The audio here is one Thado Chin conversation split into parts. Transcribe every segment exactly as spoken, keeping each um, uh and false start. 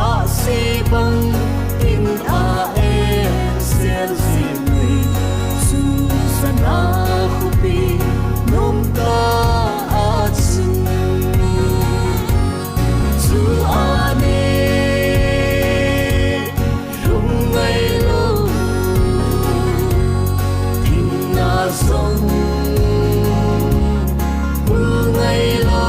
Ahsi bang tin a en sel sin ni, Susanna khopi nom ta a chun, chu a ne lung ngai lo, tin a song ngai lo.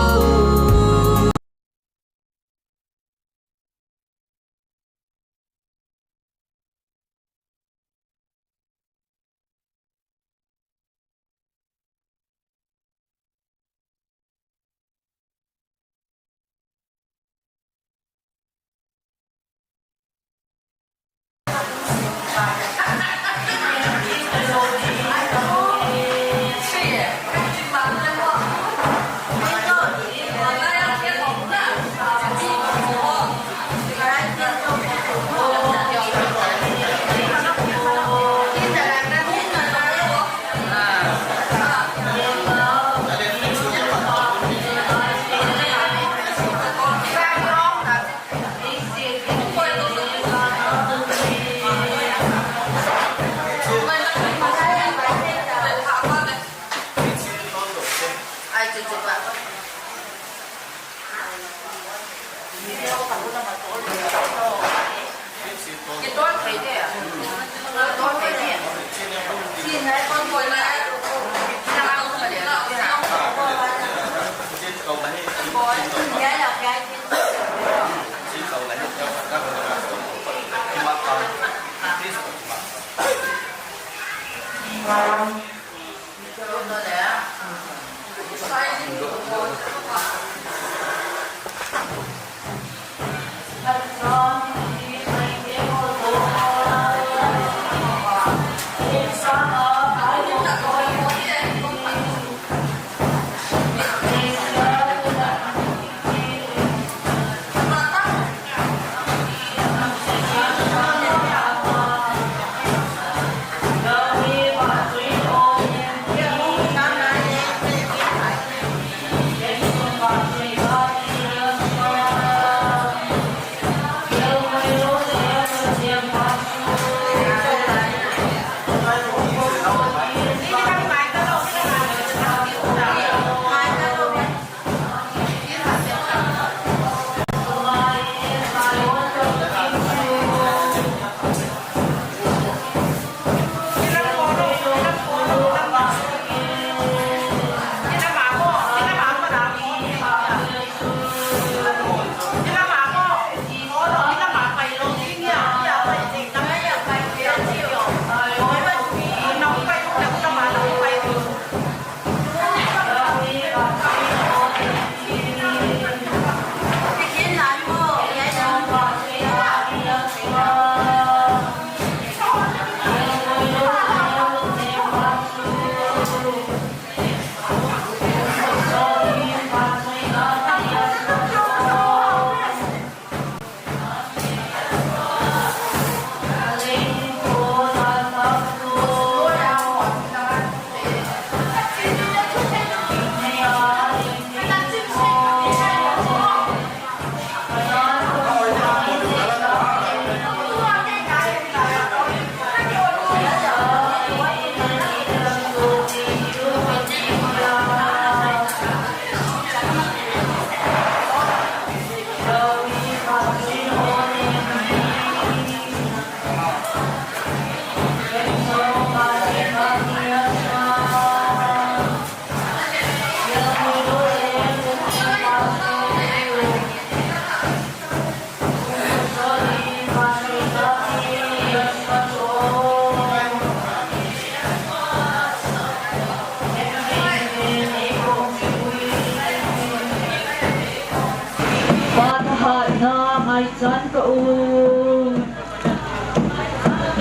Pa thahatna ngaichan ka u.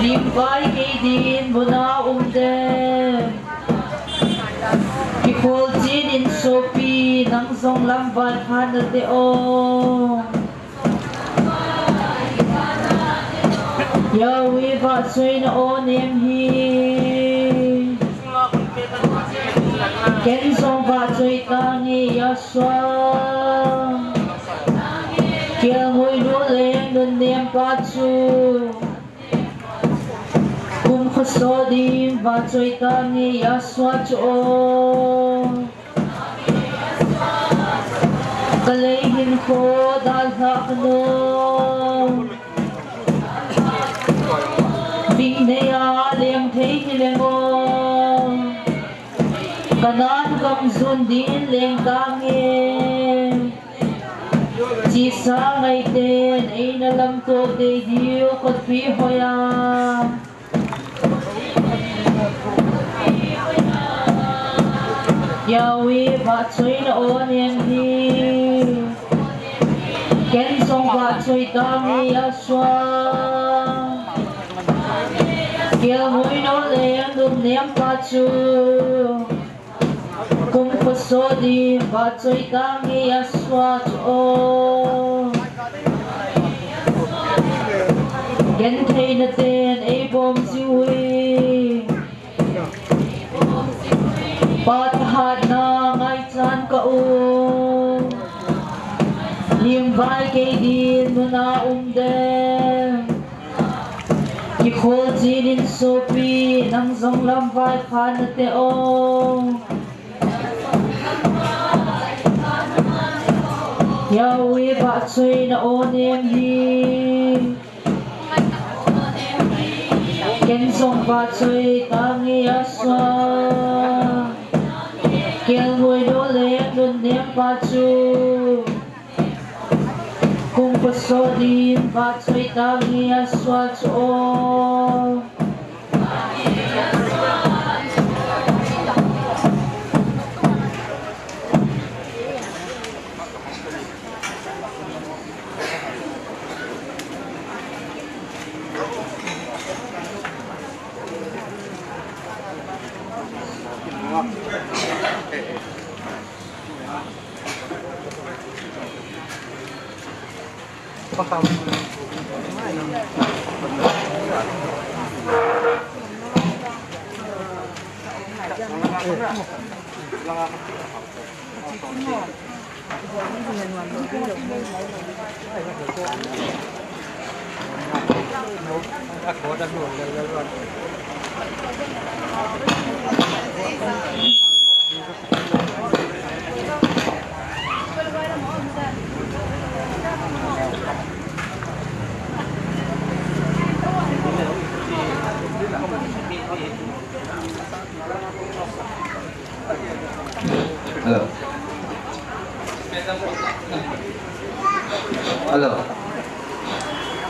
Limkai kei din muna um dem. Kikholchin in sopi, nang jong lamvat phat nate o. Yahweh vahchoina o nem hi. Ken jong vahchoi tange Yahshua. Kelngoi nu leng Nempa chu kum khat so din vahchoi tange Yahshua chu o. Ka lei hinkho dalhah khat o. Vingnei a leng thei hileng o. Kanan gam jun din leng tange. Chesa ngaiten eina lamto tei diu kotpi hoiya. Yahweh vahchoina o nem hi. Ken jong vahchoi tange Yahshua. Kelngoi no le nunnempa chu. Kum khat so din vahchoi tange Yahshua chu o. Gentheina ten eibom jiu hi. Pa thahatna ngaichan ka u. Limvai kei din nuna um den. Kikhol chinin sopi, nang jong lamvai khat nate o. Yahweh vahchoina o nem hi. Ken jong vahchoi tange Yahshua. Kelngoi no le nunnempa chu. Kum khat so din vahchoi tange Yahshua chu o. Hello. Hello.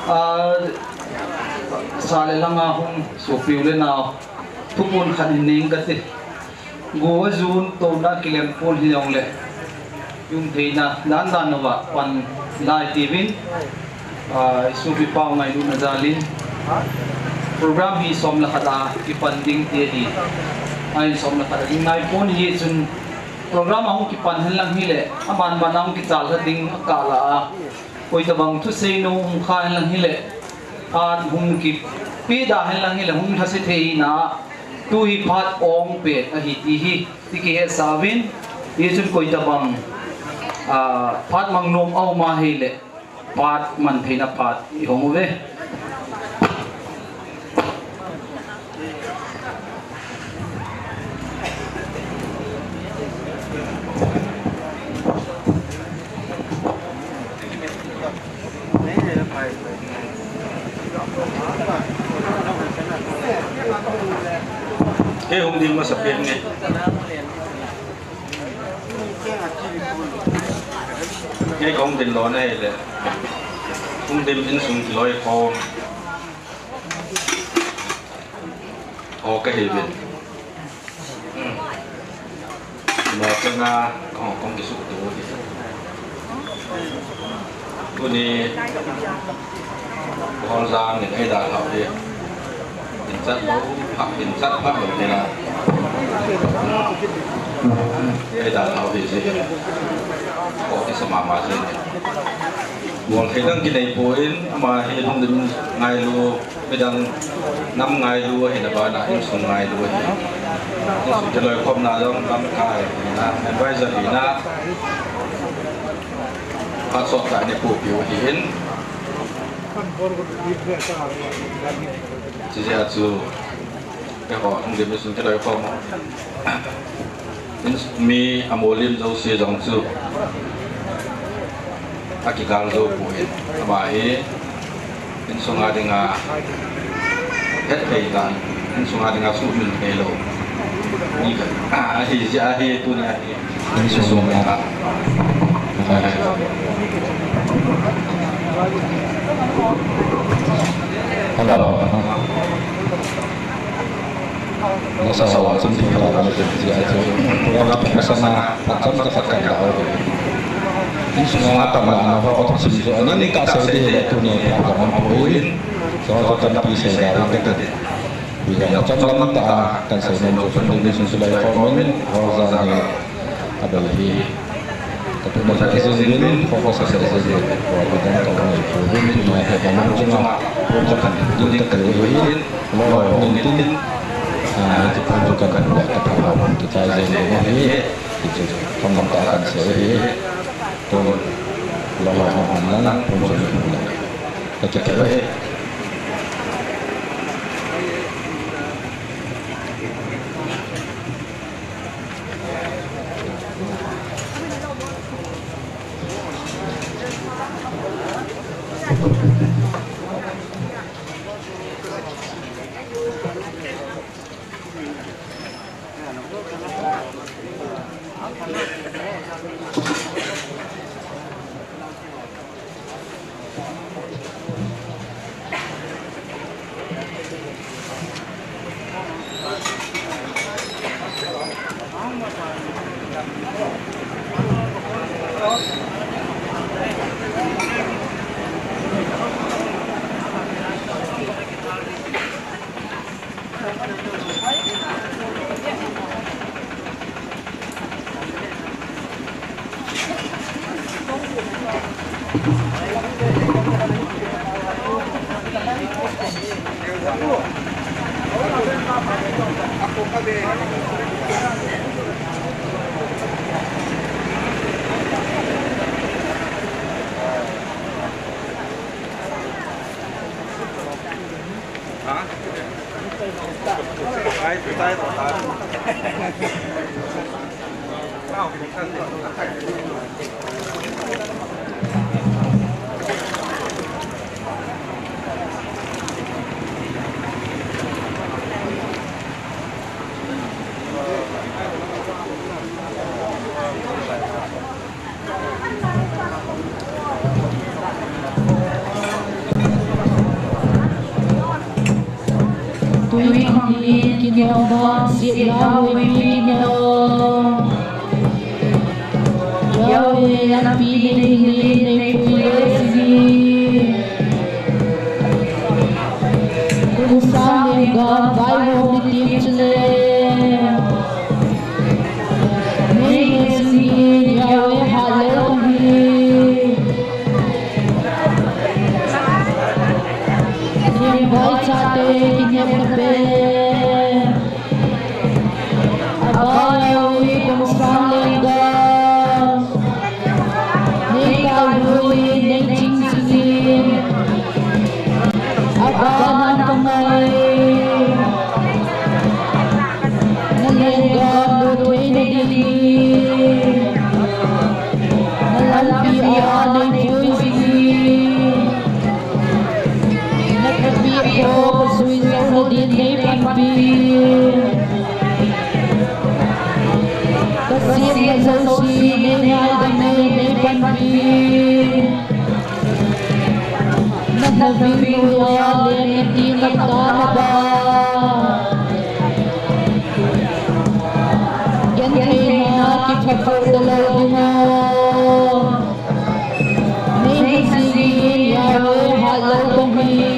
Ah, sa le langa hung sopi u le nao. Thupun khat hin nei inge kati. Go a jun touna kilem pon hi jongle. Jun theina dan dan uva pan lai tiuvin. Ah, i sopi pau ngailutna jalin. Program hi som le khat a kipan ding ti ahi. Ahin som le khat a ding nai pon hi chun program ahung kipan hen lang hile, aman man ahung kichal kha ding akah la a. Koi tabang thusei nu hung kha hen lang hile, phat hung kipe da hen lang hile, hung lhase thei na, tu hi phat ong pet ahi ti hi, ti kihe sa uvin, hi chun koi tabang, ah, phat mang nom a um a hile, phat man theina phat i hong uve. Kei hung ding masa pen nge. Kei kahung ding lona hile. Hung ding insung kiloi khom. O kahi uvin. Hmm. No changa, o, kong kisu tu. Tuni, hol jang ni, ei da thau hi. In chat lo, pha, in chat pha lo ni na. Ei da thau hi si. Ko ki sama ma si. Bol thei dang kinei poi, ama hi hung ding ngailu, midang nam ngailu, ahi na bana insung ngailu ahi. Insung kiloi khomna jong lamkai na, advisor hina. Phat sot tah in eipuipiu ahin. Chijeh a chu, keiho hung dim sun kiloi khom. Mi amolim jouse jong chu akigal jou poi. Ama hi insunga dinga het thei tan, insunga dinga suhmil thei lou. Ni ka, ah, ahi jeh a hi tunia hi. Insung a. Hello. Nasa hawa chim ti pha la kan ti a chu. Program ta pasana, pacham ta khat kan da. Insung a ta ma na ho ta chim jo. Ani ni ka sa di le tunia program poi. So to tan pi se da ri ka. Pi ka cham lam ta kan se nom jo. Sun di sun sulai ko min. Ho za ni. Abel hi. Ka tu ma sa zin din, focus sa zin din. Ko ko dan ko ni ko din tu ma ko ma jong a. Ko ka kan din ta ka ni hin. Lo lo din din. Ah, ti ko ko kan ko ka ta ko ti ta zin din hi. Ti ko ko ma ta kan se hi. Ko lo lo ma na ko ko ni. Ka ta ka hi. Tui khang in kinom vang, siatna huipi kinom. Yahweh, lampi nei ding in nei pui le sini. Kum sang lenggam vaihom ni tim chule. Nei he singin Yahweh hatlou kahi. Lengvai chate kinepna pen. Abana ui kum sang lenggam. Nei kaivui, nei ching singin. Abana kangai. Na lenggam lut theina dingin. Na lampi a nei pui singin. Na thupeh ho kajui jouna din nei panpi. Kasepna jouse nei ngaidam in nei panpi. Na naving noiya leng iti ngam ta maba. Gentheina kiphato talou dinga. Nei he singin Yahweh hatlou kahi.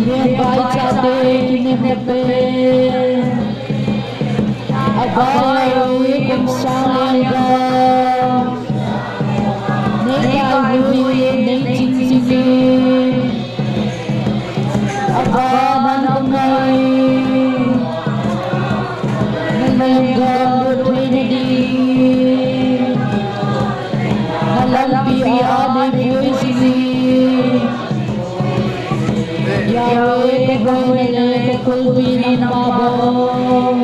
Lengvai chate kinepna pen. Abana ui kum sang lenggam. Nei kaivui, nei ching singin. Abana kangai. Na lenggam lut theina ding. Lampi a neipui jingin, Yahweh, kahoina le kakulpi nangma bou.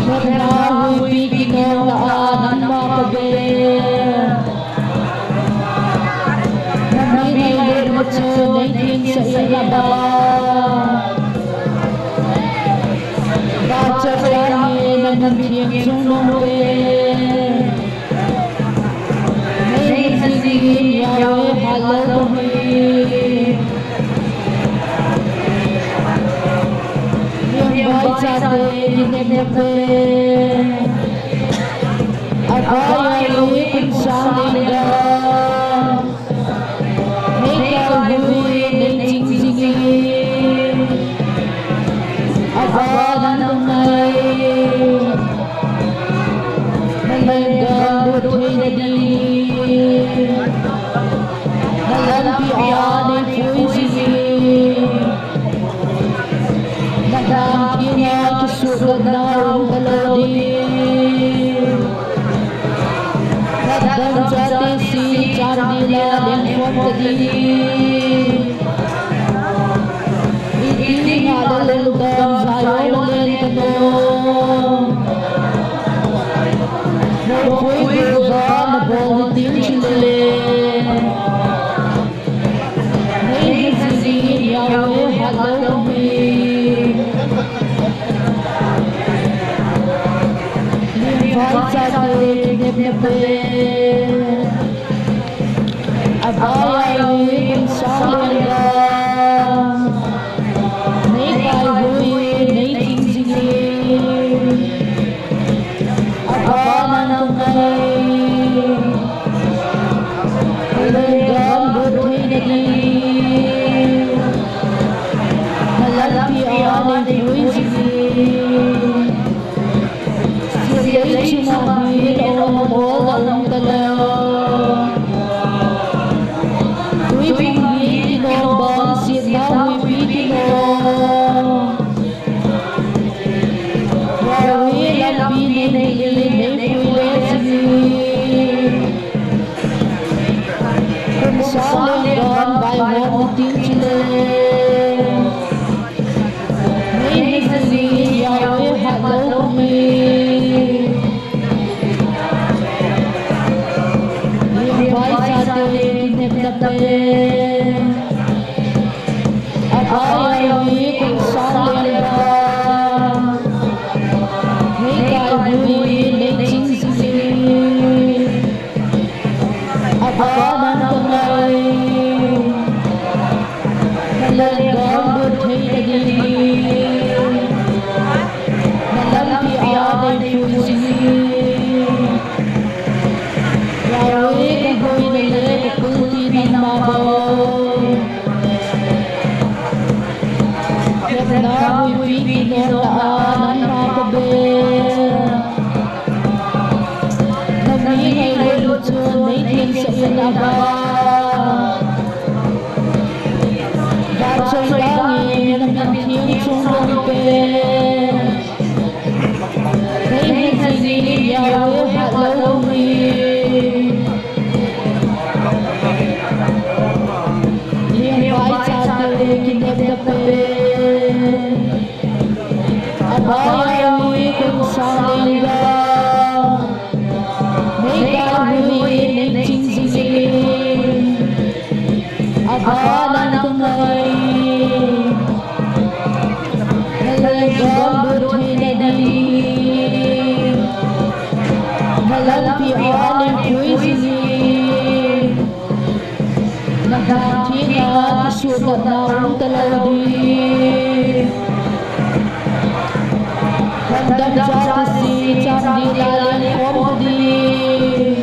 Hepna huipi kinopna a nangma kabe. Nami ngailutna chu neithengsah in, Abba. Vahchoi Lhagao, namin theng chungnung pen neihin jingin, Yahweh, hatlou kahi. Lengvai chate kinepna pen, Abba Yahweh, kum sang lengvai neikaihui, neiching jingin, Abba nang kangai. Nalenggam lut theina dingin, nalampi a neipui jingin, nalhangthenga kisuhgatna umtalou ding. Phatdam chate sin chandila lengkhom ta ding. Iti dinga lengdam Zion a len kanom. Mopoipi gilgal nabol hitin chule, neihin jingin, Yahweh, hatlou kahi. Lengvai chate kinepna pen, Abba Yahweh, kum sang lengvai neikaihui, neiching jingin, Abba nang kangai. Nalenggam lut theina dingin, nalampi a neipui jingin. Siatlei chunga hin ol ol na umtalou. Tuiphung hi kinom bang, siatna huipi kinom. Yahweh, lampi neihil in, neipui le jingin. Kum sang lenggam vaihom hitin chule, neihin jingin, Yahweh, hatlou kahi. Lengvai chate kinepna pen, Abba Yahweh, kum sang lengvai neikaihui, neiching jingin, Abba nang kangai. Nalenggam lut theina dingin, nalampi a neipui jingin, Yahweh, kahoina le kakulpi nangma bou. Hepna huipi kinopna a nangma kabe. Nami ngailutna chu neithengsah in, Abba. Vahchoi Lhagao, namin theng chungnung pen neihin jingin, Yahweh, hatlou kahi. Lengvai chate kinepna pen, Abba Yahweh, kum sang lengvai neikaihui, neiching jingin, Abba nang kangai. Nalenggam lut theina dingin, nalampi a neipui jingin, nalhangthenga kisuhgatna umtalou ding. Phatdam chate sin chandila lengkhom ta ding.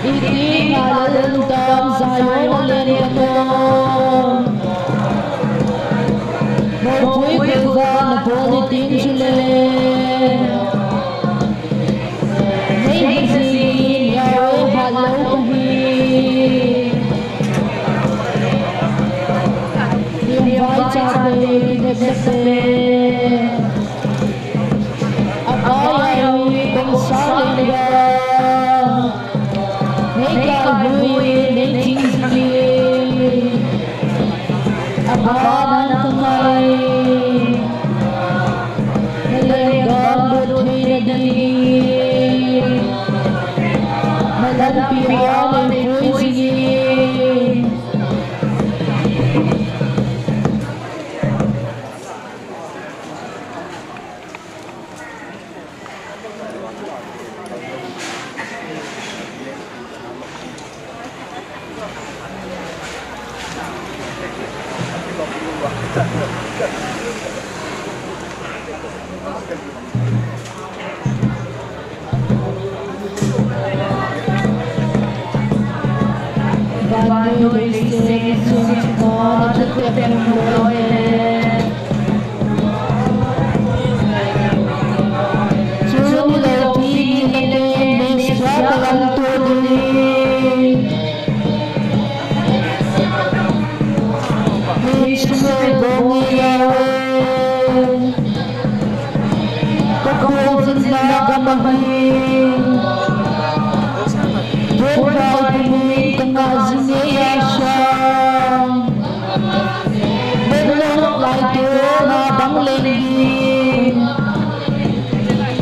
Iti dinga lengdam Zion a len kanom. Mopoipi gilgal nabol hitin chule, neihin jingin, Yahweh, hatlou kahi. Lengvai chate kinepna pen, Abba Yahweh, kum Amen.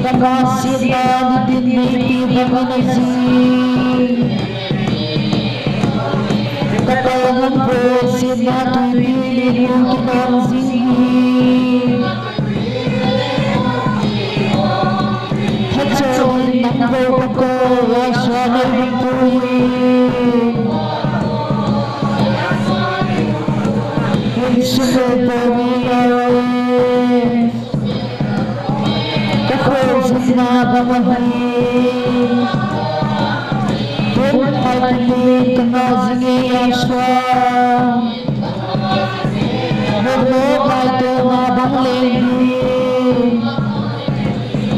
Ka ngaisena nitin neipi bangin ajing. Ka kalnam bo sena tuipi linu kinang jing hi. Hachon nang bo ka ko, Russia nei hung pui. Hung sung bo mi ai. Ka khojinna bang ahi. Tun phai tuni ka ngah jing e Yahshua. Nopnop laitol na bang leng hi.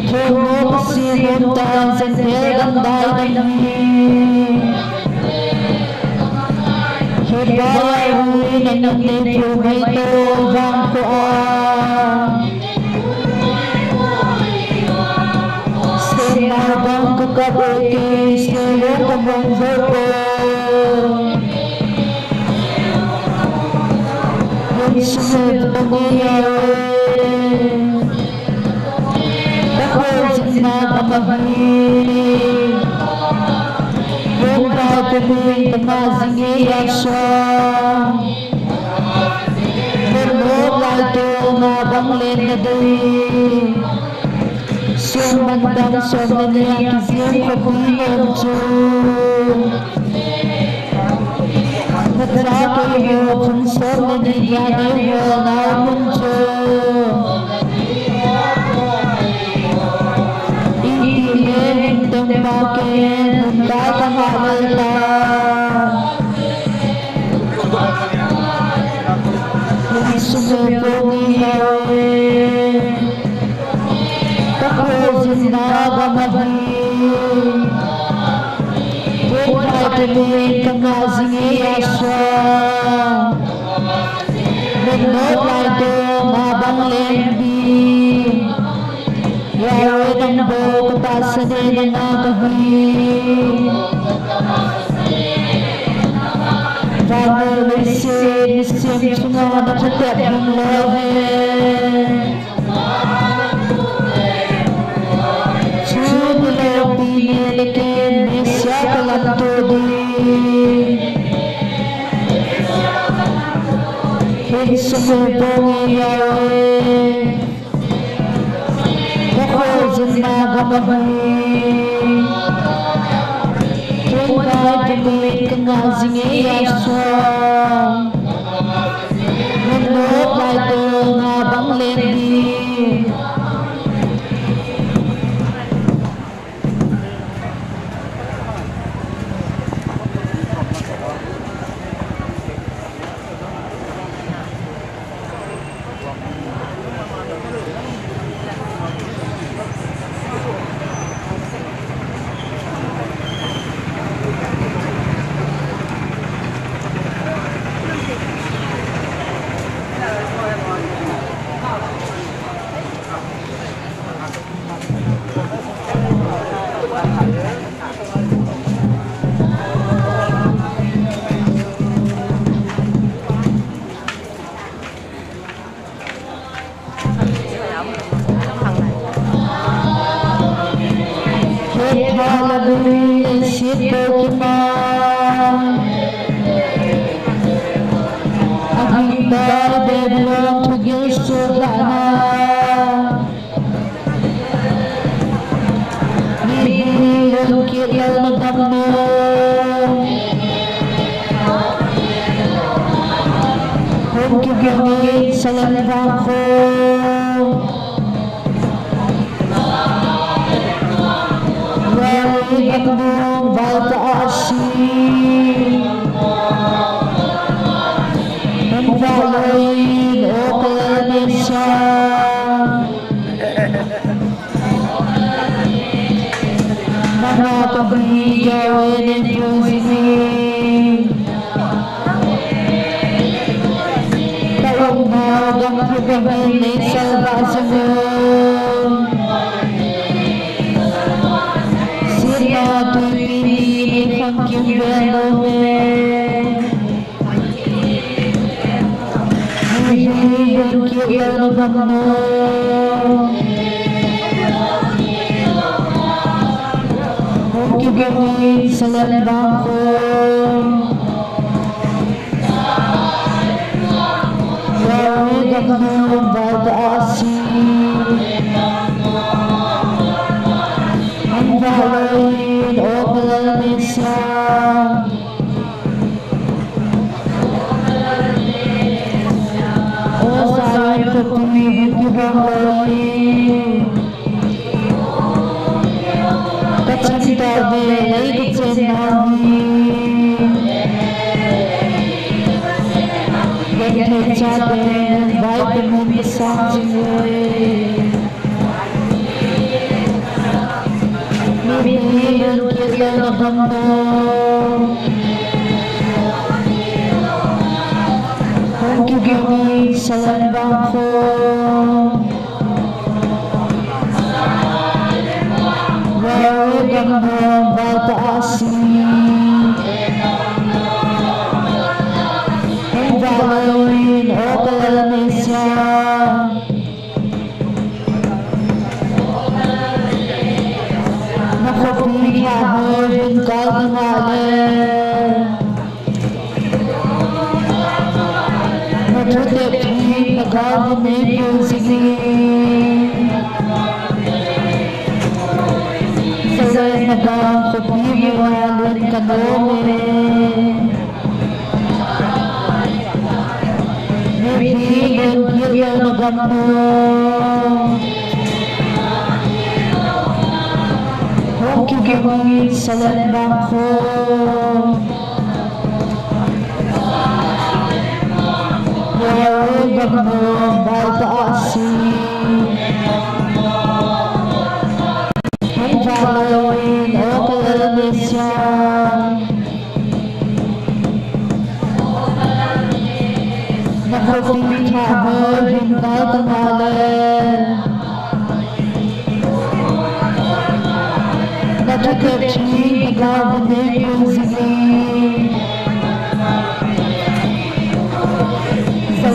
Themmo Pathen nomtah Gentile gam dai ding hi. Hebrai a ui nang in nei phu mai to vang ko a. Sena bang ka kap e kei, selo ka mong zo ko. Hung sung e ka mong ya e. Ka khojinna bang ahi. Hung ba ka min ka ngah jing e Yahshua. Nopnop laitol na bang leng na dei. Sum man dang som le ni a kijing khopi nom chu. Na cha keiho phung som le ni dia neiho nau mun chu. Iti le hing teng pa ke mun kai ka ha le ta. Hung sung e ka mong ya e. Ka khojinna bang ahi. Tun phai tuni ka ngah jing e Yahshua. Nopnop laitol na bang leng hi. Yahweh nang bou ka tahsan e, nanga kahi. Vannoi leiset nisem chunga na thutep hung lou hen. Chuni le pi ni le ken Messiah ka lamto ding. Hung sung e ka mong ya e. Ka khojinna bang ahi. Tun phai tuni ka ngah jing e Yahshua. Nopnop laitol na bang leng hi. Guri le sit bo kima. Agingta Babylon thugil sudahna. Mihem lungkit louna gam nom. Hung kigong in Salem Vangkho. Yahweh gam nom valtah a asi. Hung vah loi in, O ka Lal Messiah. Nangma ka gui Yahweh nin pui jing in. Ka umnau gam thip bangin nei salvah jing un. Sitna tuipi nin nei khangkim vel nom e. Mihem lungkit louna gam nom. Hung kigong in Salem Vangkho. Yahweh gam nom valtah a asi. Hung vah loi in, O ka Lal Messiah. O Zion khopi, hung kihong loi in. Ka chingtah ve, lei ka chennau hi. Genthei chaten vaipomun ka sang jing uve. Mihem lungkit louna gam nom. Hung kigong in Salem Vangkho. Yahweh gam nom valtah a asi. Hung vah loi in, O ka Lal Messiah. Na khopi lhahoi vin kal ding a le, na thutep theng lhagao vin nei pui jing in. Salem na gam khopi vin val in ka nom e. Mihem lungkit louna gam nom. Hung kigong in Salem Vangkho. Yahweh gam nom valtah a asi. Hung vah loi in, O ka Lal Messiah. Na khopi lhahoi vin kal ding a le, na thutep theng lhagao vin nei pui jing in.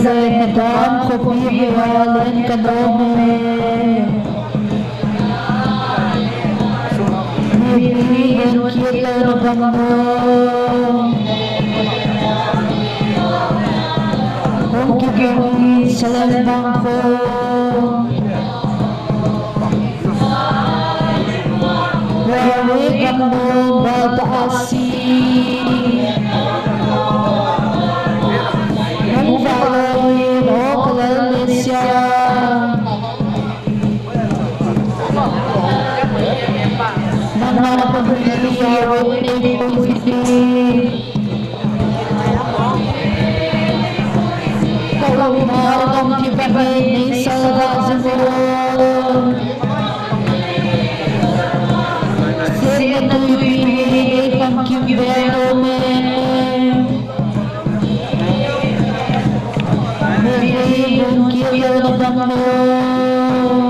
Salem na gam khopi vin val in ka nom e. Mihem lungkit louna gam nom. Hung kigong in Salem Vangkho. Yahweh gam nom valtah a asi. Hung vah loi in, O ka Lal Messiah. Nangma ka gui Yahweh nin pui jing in. Ka umnau gam thip bangin nei salvah jing un. Sitna tuipi nin nei khangkim vel nom e. Mihem lungkit louna gam nom.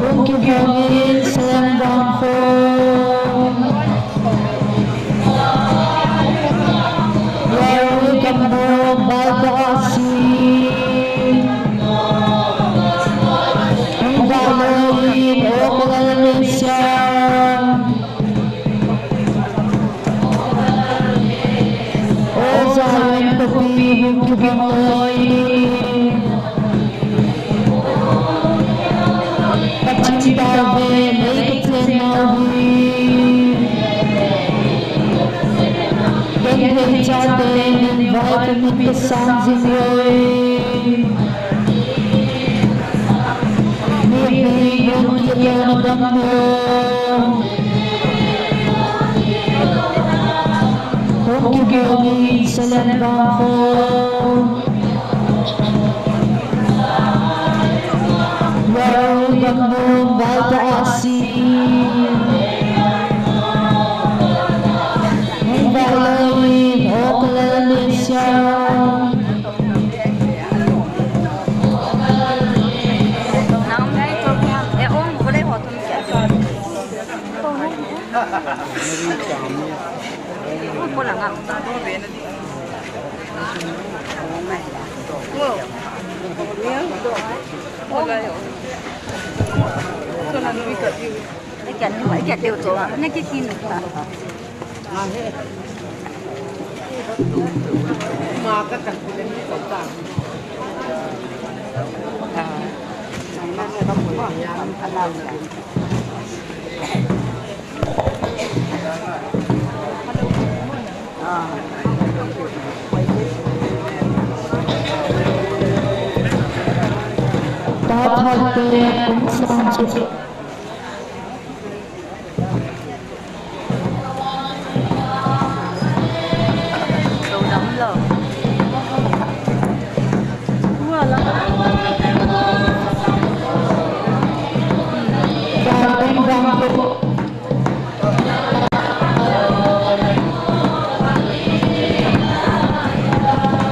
Hung kigong in Salem Vangkho. Yahweh gam nom valtah a asi. Hung vah loi in, O Pathen tave nei kachenna hi. Genthei chate nin vai kamin kasang jing uve. Mihem hung kit lona bang ho. Hung kigong in Salem vang ho. Lou bang ho val ta asi. Hung val lou in Oakland Asia.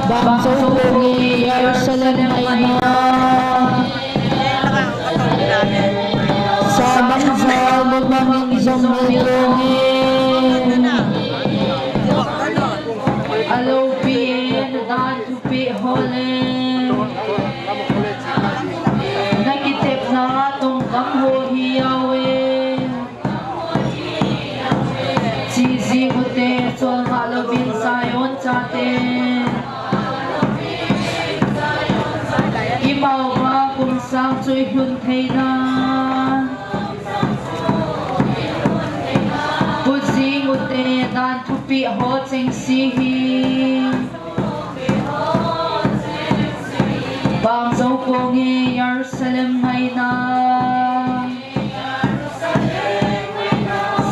Bangso kong e Jerusalem ngaina. Samang jal mumang in jong mil kong e. Aloupi e, nadan thupeh ho le. Nakitepna tongkam ho hi awe. Chiji hute chol ngah louvin Zion chate. Imaova kum sang chu ilhun theina. Pujing ute dan thupeh ho chengse hi. Bangso kong e Jerusalem ngaina.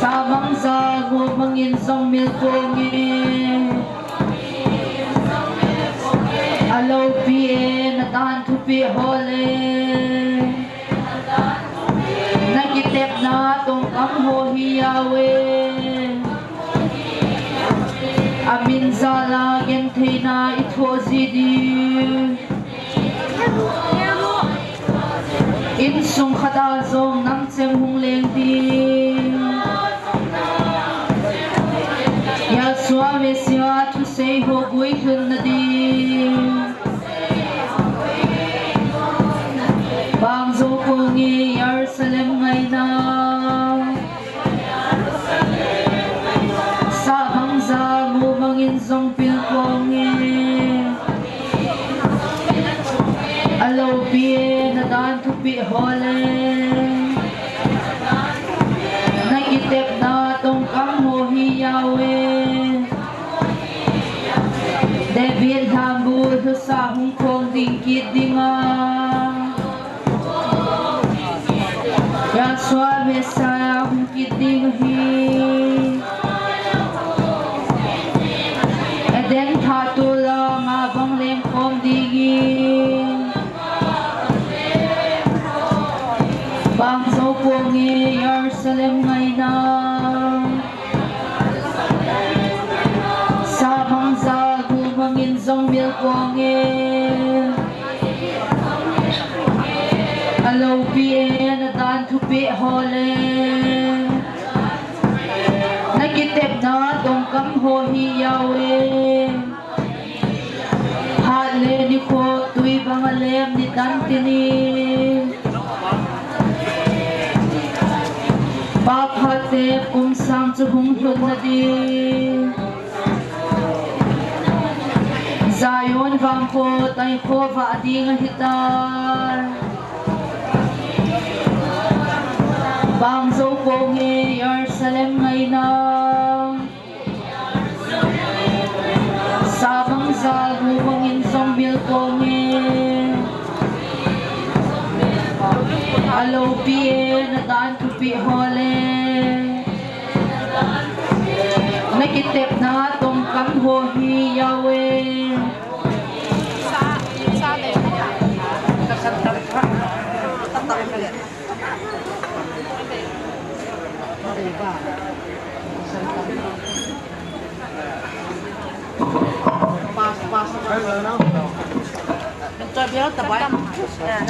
Samang jal mumang in jong mil kong e. Aloupi e, nadan thupeh ho le. Nakitepna tongkam ho hi awe. Amin jal a gentheina ithoh ji ding. Insung khat a jong nam chem hung leng ding. Yahshua Messiah thusei ho guilhunna ding. Bangso kong e Jerusalem ngaina. Samang jal mumang in jong pil kong e. Aloupi e, nadan thupeh ho le. Nakitepna tongkam ho hi awe. David lhambu lhusa hung phong ding kit dinga. Yahshua Messiah hung kit ding ahi. Eden thah tol a nga bang lengkhom ding in. Bangso kong e Jerusalem ngaina. Samang jal mumang in jong mil kong e. Aloupi e, nadan thupeh ho le. Nakitepna tongkam ho hi awe. Phat le nikho tui bang a lem ni tan tini. Pa phat te kum sang chu hung lhunna ding. Zion vangkho taikho vah ding ahitai. Vangzo kong e Jerusalem ngaina. Sa bang jal, bu bang in jong mil kong e. Alopi e, na dan thupi ho le. Na kitepna tongkam ho hi Yahweh.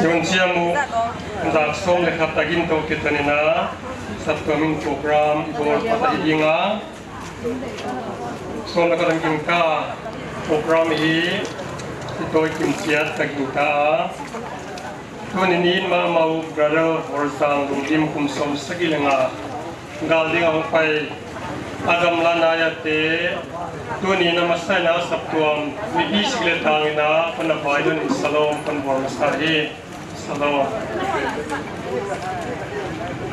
Yung siya mo, dak som le khat tagin to kita ni na, saptuam in program, ibol pata idinga. Som le khat tagin ka, program hi, itoi kim siat tagin ka. Tuni nin ma mau brother Horsang Lungdim kum som sagi le nga. Gal ding ahung pai. Agam la na ya te. Tuni na masai na saptuam. Mipi sik le tang ina, pana bai don in salom, pan bor masa hi. Salom.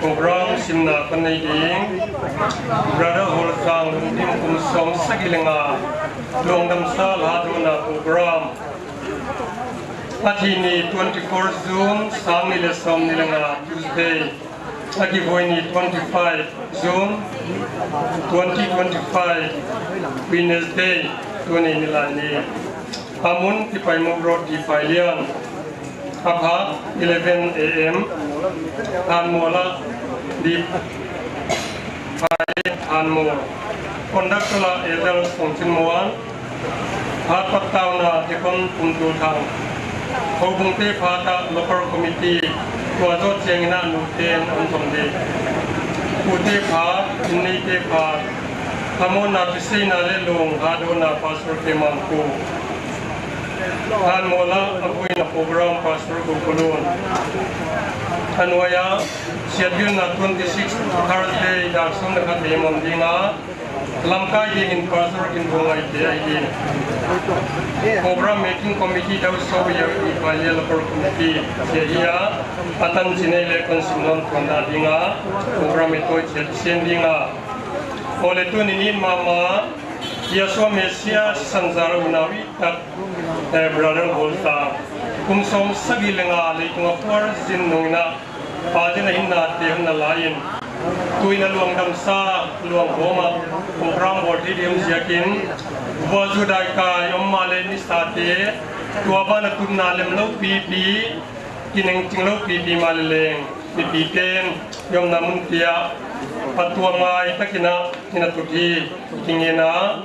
Program simna pan nei ding. Brother Horsang Lungdim kum som sagi le nga. Luang dam sa la do na program. Athi ni twenty-four June, sang ni le som ni le nga, Tuesday. Akivoi ni twenty-five June, twenty twenty-five, Wednesday, tuni ni la ni. Amun Tipaimukh Road, Tipailian. Apha eleven A M. Hanmola, Tipai Hanmo. Conductor la Elder Songchinmuan. Phat patao na Deacon Pumtulthang. Houbung te phat a local committee tua jo cheng ina nu ten an tom de. Pu te phat, in nei te phat. Amon na pisei na le long ha do na Pastor Kemangpu. Hanmola abuina program Pastor Kukulun. Anuaya siat gil na twenty-six Thursday dak som le khat le mom dinga. Lamkai dingin Pastor Kinbongai te ahi. Program making committee dau so ya i pa ya local committee. Sia hia, atan chinei le kon simlon kon da dinga. Program e toi chet sien dinga. Ole tuni nin mama, Yahshua Messiah sanzar unawi tak, eh, brother Holta. Kum som sagi le nga leitunga puar zin nungna. Pa jin a hinna te hon na lain. Tuina luang damsa, luang homa, program bol thei ding ziakin. Vua Judai kai, om ma le ni sa te, tua bana tumna lem lo pipi, kineng ching lo pipi ma le leng, pipi ten, yom na mun tia, patua ngai takina, ina tuti, kingena,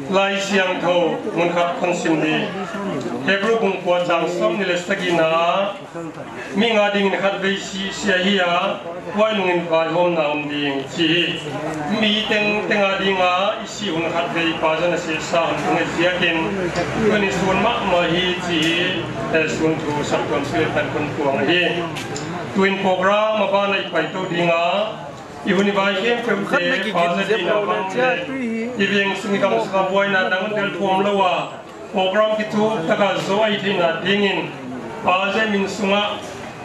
Lai Siangtho, mun khat kon sim di. Hebrew bung kua chang som ni le sagi na, Mi nga dingin khatvei si, si ahi a, huai nungin vaihomna om ding, chi hi. Mi teng, teng a dinga, i si hun khatvei pa jana si sa hun tung e ziakin, tuni sun ma, ma hi, chi hi, eh, sun thu saptuam si le pan kun puang ahi. Tuin program a bana i pai to dinga, i hun i vai khem khem te, pa jana dina bang le, i veng sung i kam sung a buaina dang del thuam lo a, Program kitu taka zo ahi theina dingin, pa jai min sunga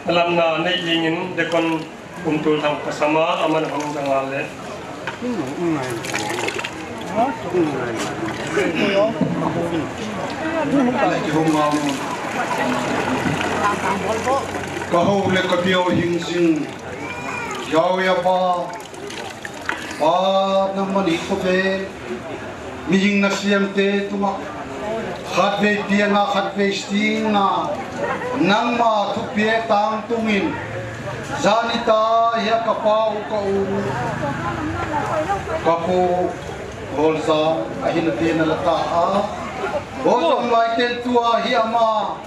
lamna nei dingin Deacon Pumtulthang pasama aman hong danga le. Ka ho le ka pio hing sing. Yahweh apa. Pa, nangman hi khovel, mihing nasem te tunga, khatvei pianga, khatvei stinga, nangma thupia tang tungin, janita hia ka pa u ka u, ka pu, Holza, ahin pe na la ta a, Holza lai ten tua hi ama,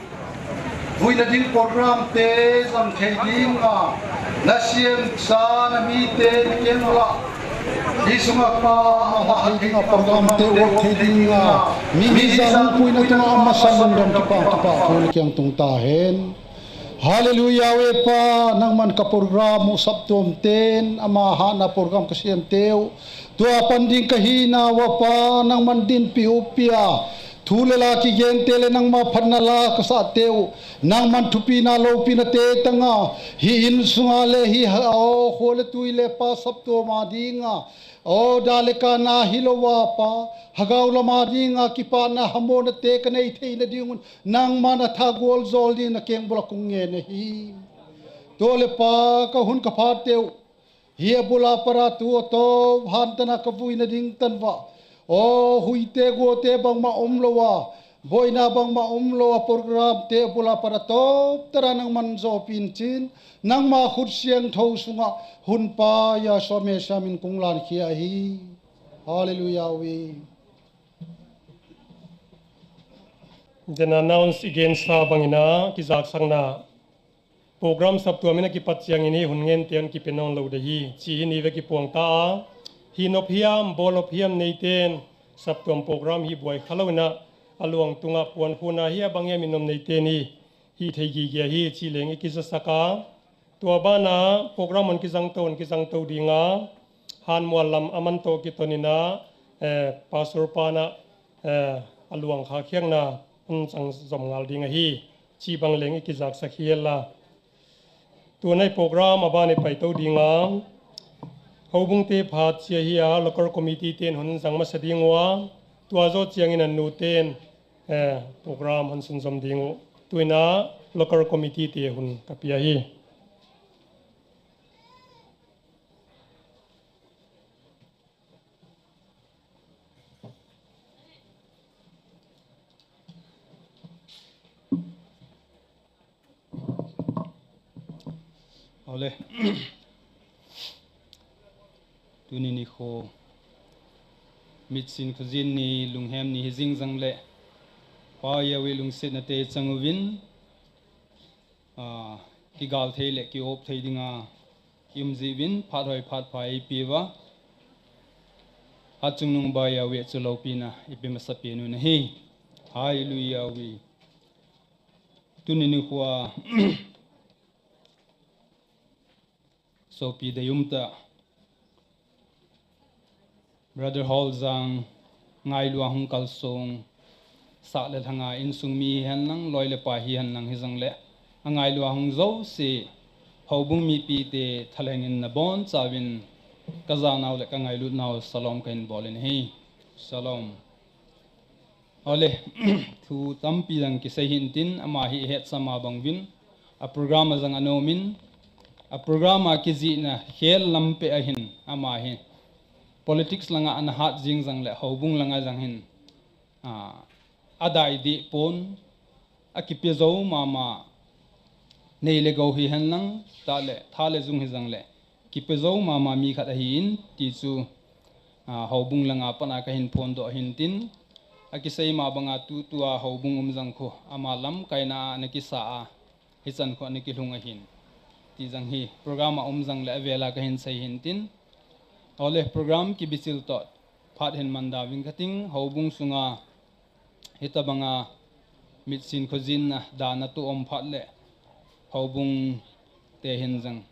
Vuina ding program te jam thei dinga, na siam sa na mi te na kem la. Hi sunga pa ama thei dinga program te work thei dinga. Mi, mi jam puina tunga ama sa lungdam kipa, kipa, ko le kiang tung ta hen. Hallelujah, we pa, nangman ka program u saptuam ten, ama hana program ka siam teu. Tua pan ding ka hina wa pa, nangman dinpi u pia. Thu le la kigente le nangma phatna la kasah teu, nangman thupina loupina te tanga, hi insunga le hi ha o kho le tui le pa saptuam a dinga, o da le kana hilouva pa, hagau lama dinga kipana hamona te kanei theina dingun, nangman atha gual jol ding nakeng bula kung ngen ahi. Tole pa kahung kaphat teu, hi abula para tu ato, hantana kavuina ding tanva. O, huite gote bangma umlouva, boina bangma umlouva program te abula para to, tara nangman jopin chin, nangma khut siangthou sunga, hunpa Yahshua Messiah min kung lan khia ahi. Hallelujah we. Then announce again sa bangina, kijaksakna. Program saptuam in akipat chiangin hi hun ngente hung kipe nawn lou ding ahi, chi hi nive kipuang ta a. Hi nop hiam, bol nop hiam neiten, saptuam program hi buai khalou ina, aluang tunga puan khuna hi abang hiam in nom neiten hi, hi thei gige hi, chi leng ikijasak a. Tua bana program hung kijang to, hung kijang to dinga, hanmual lam aman to kiton ina, eh, Pastor pana, eh, aluang kha khiakna, hung chang jom ngal ding ahi. Chi bang leng ikijaksak hi la. Tunai program aban ipai to dinga. Houbung te phat chia hi a local committee ten hung jang masa ding uva. Tua jo chiangin anu ten, eh, program hung sunjom ding u. Tuina local committee te hung kapia hi. Ole. Tuni nikho. Mitsin khojin ni, lunghem ni hi jing jang le. Pa Yahweh lungsetna te chang uvin. Ah, kigal thei le ki-op thei dinga i um jiuvin, phat hoi phat pha eipeh uva. Hatchungnung Yahweh chu loupina ipe masa pen u ahi. Hallelujah Yahweh. Tuni nikho a sopi deium tah. Brother Hall jang, ngailua hung kalsong, sah le lhanga insung mi hihen lang, loi le pai hihen lang hijong le, angailua hung jouse, houbung mipi te thalheng in nabonchauvin, kajanau le kangailut nau, shalom kahin bol in ahi. Shalom. Ole, thu tampi dang kisei hintin, ama hi hetsah ma bang uvin, a program a jang ana um in, a program a kijihna khel lam peh ahin, ama hi politics langa ana hat jing jang le houbung langa jang hin, a, adai deh pon, akipe jou mama, nei le gou hihen lang, tah le, tha le jung hijong le, kipe jou mama mi khat ahin, ti chu, a, houbung langa pana kahin phondoh hintin, akisei ma banga tutua houbung um jang khu, ama lamkaina a ana kisa a, hichan khu ana kilhung ahin. Ti jang hi, program a um jang le avela kahin sei hintin. Ole program kibichil toh, phat hin manda uvin kating, houbung sunga, hitabanga mitsin khojinna, dana tu um phat le, houbung te hin jang,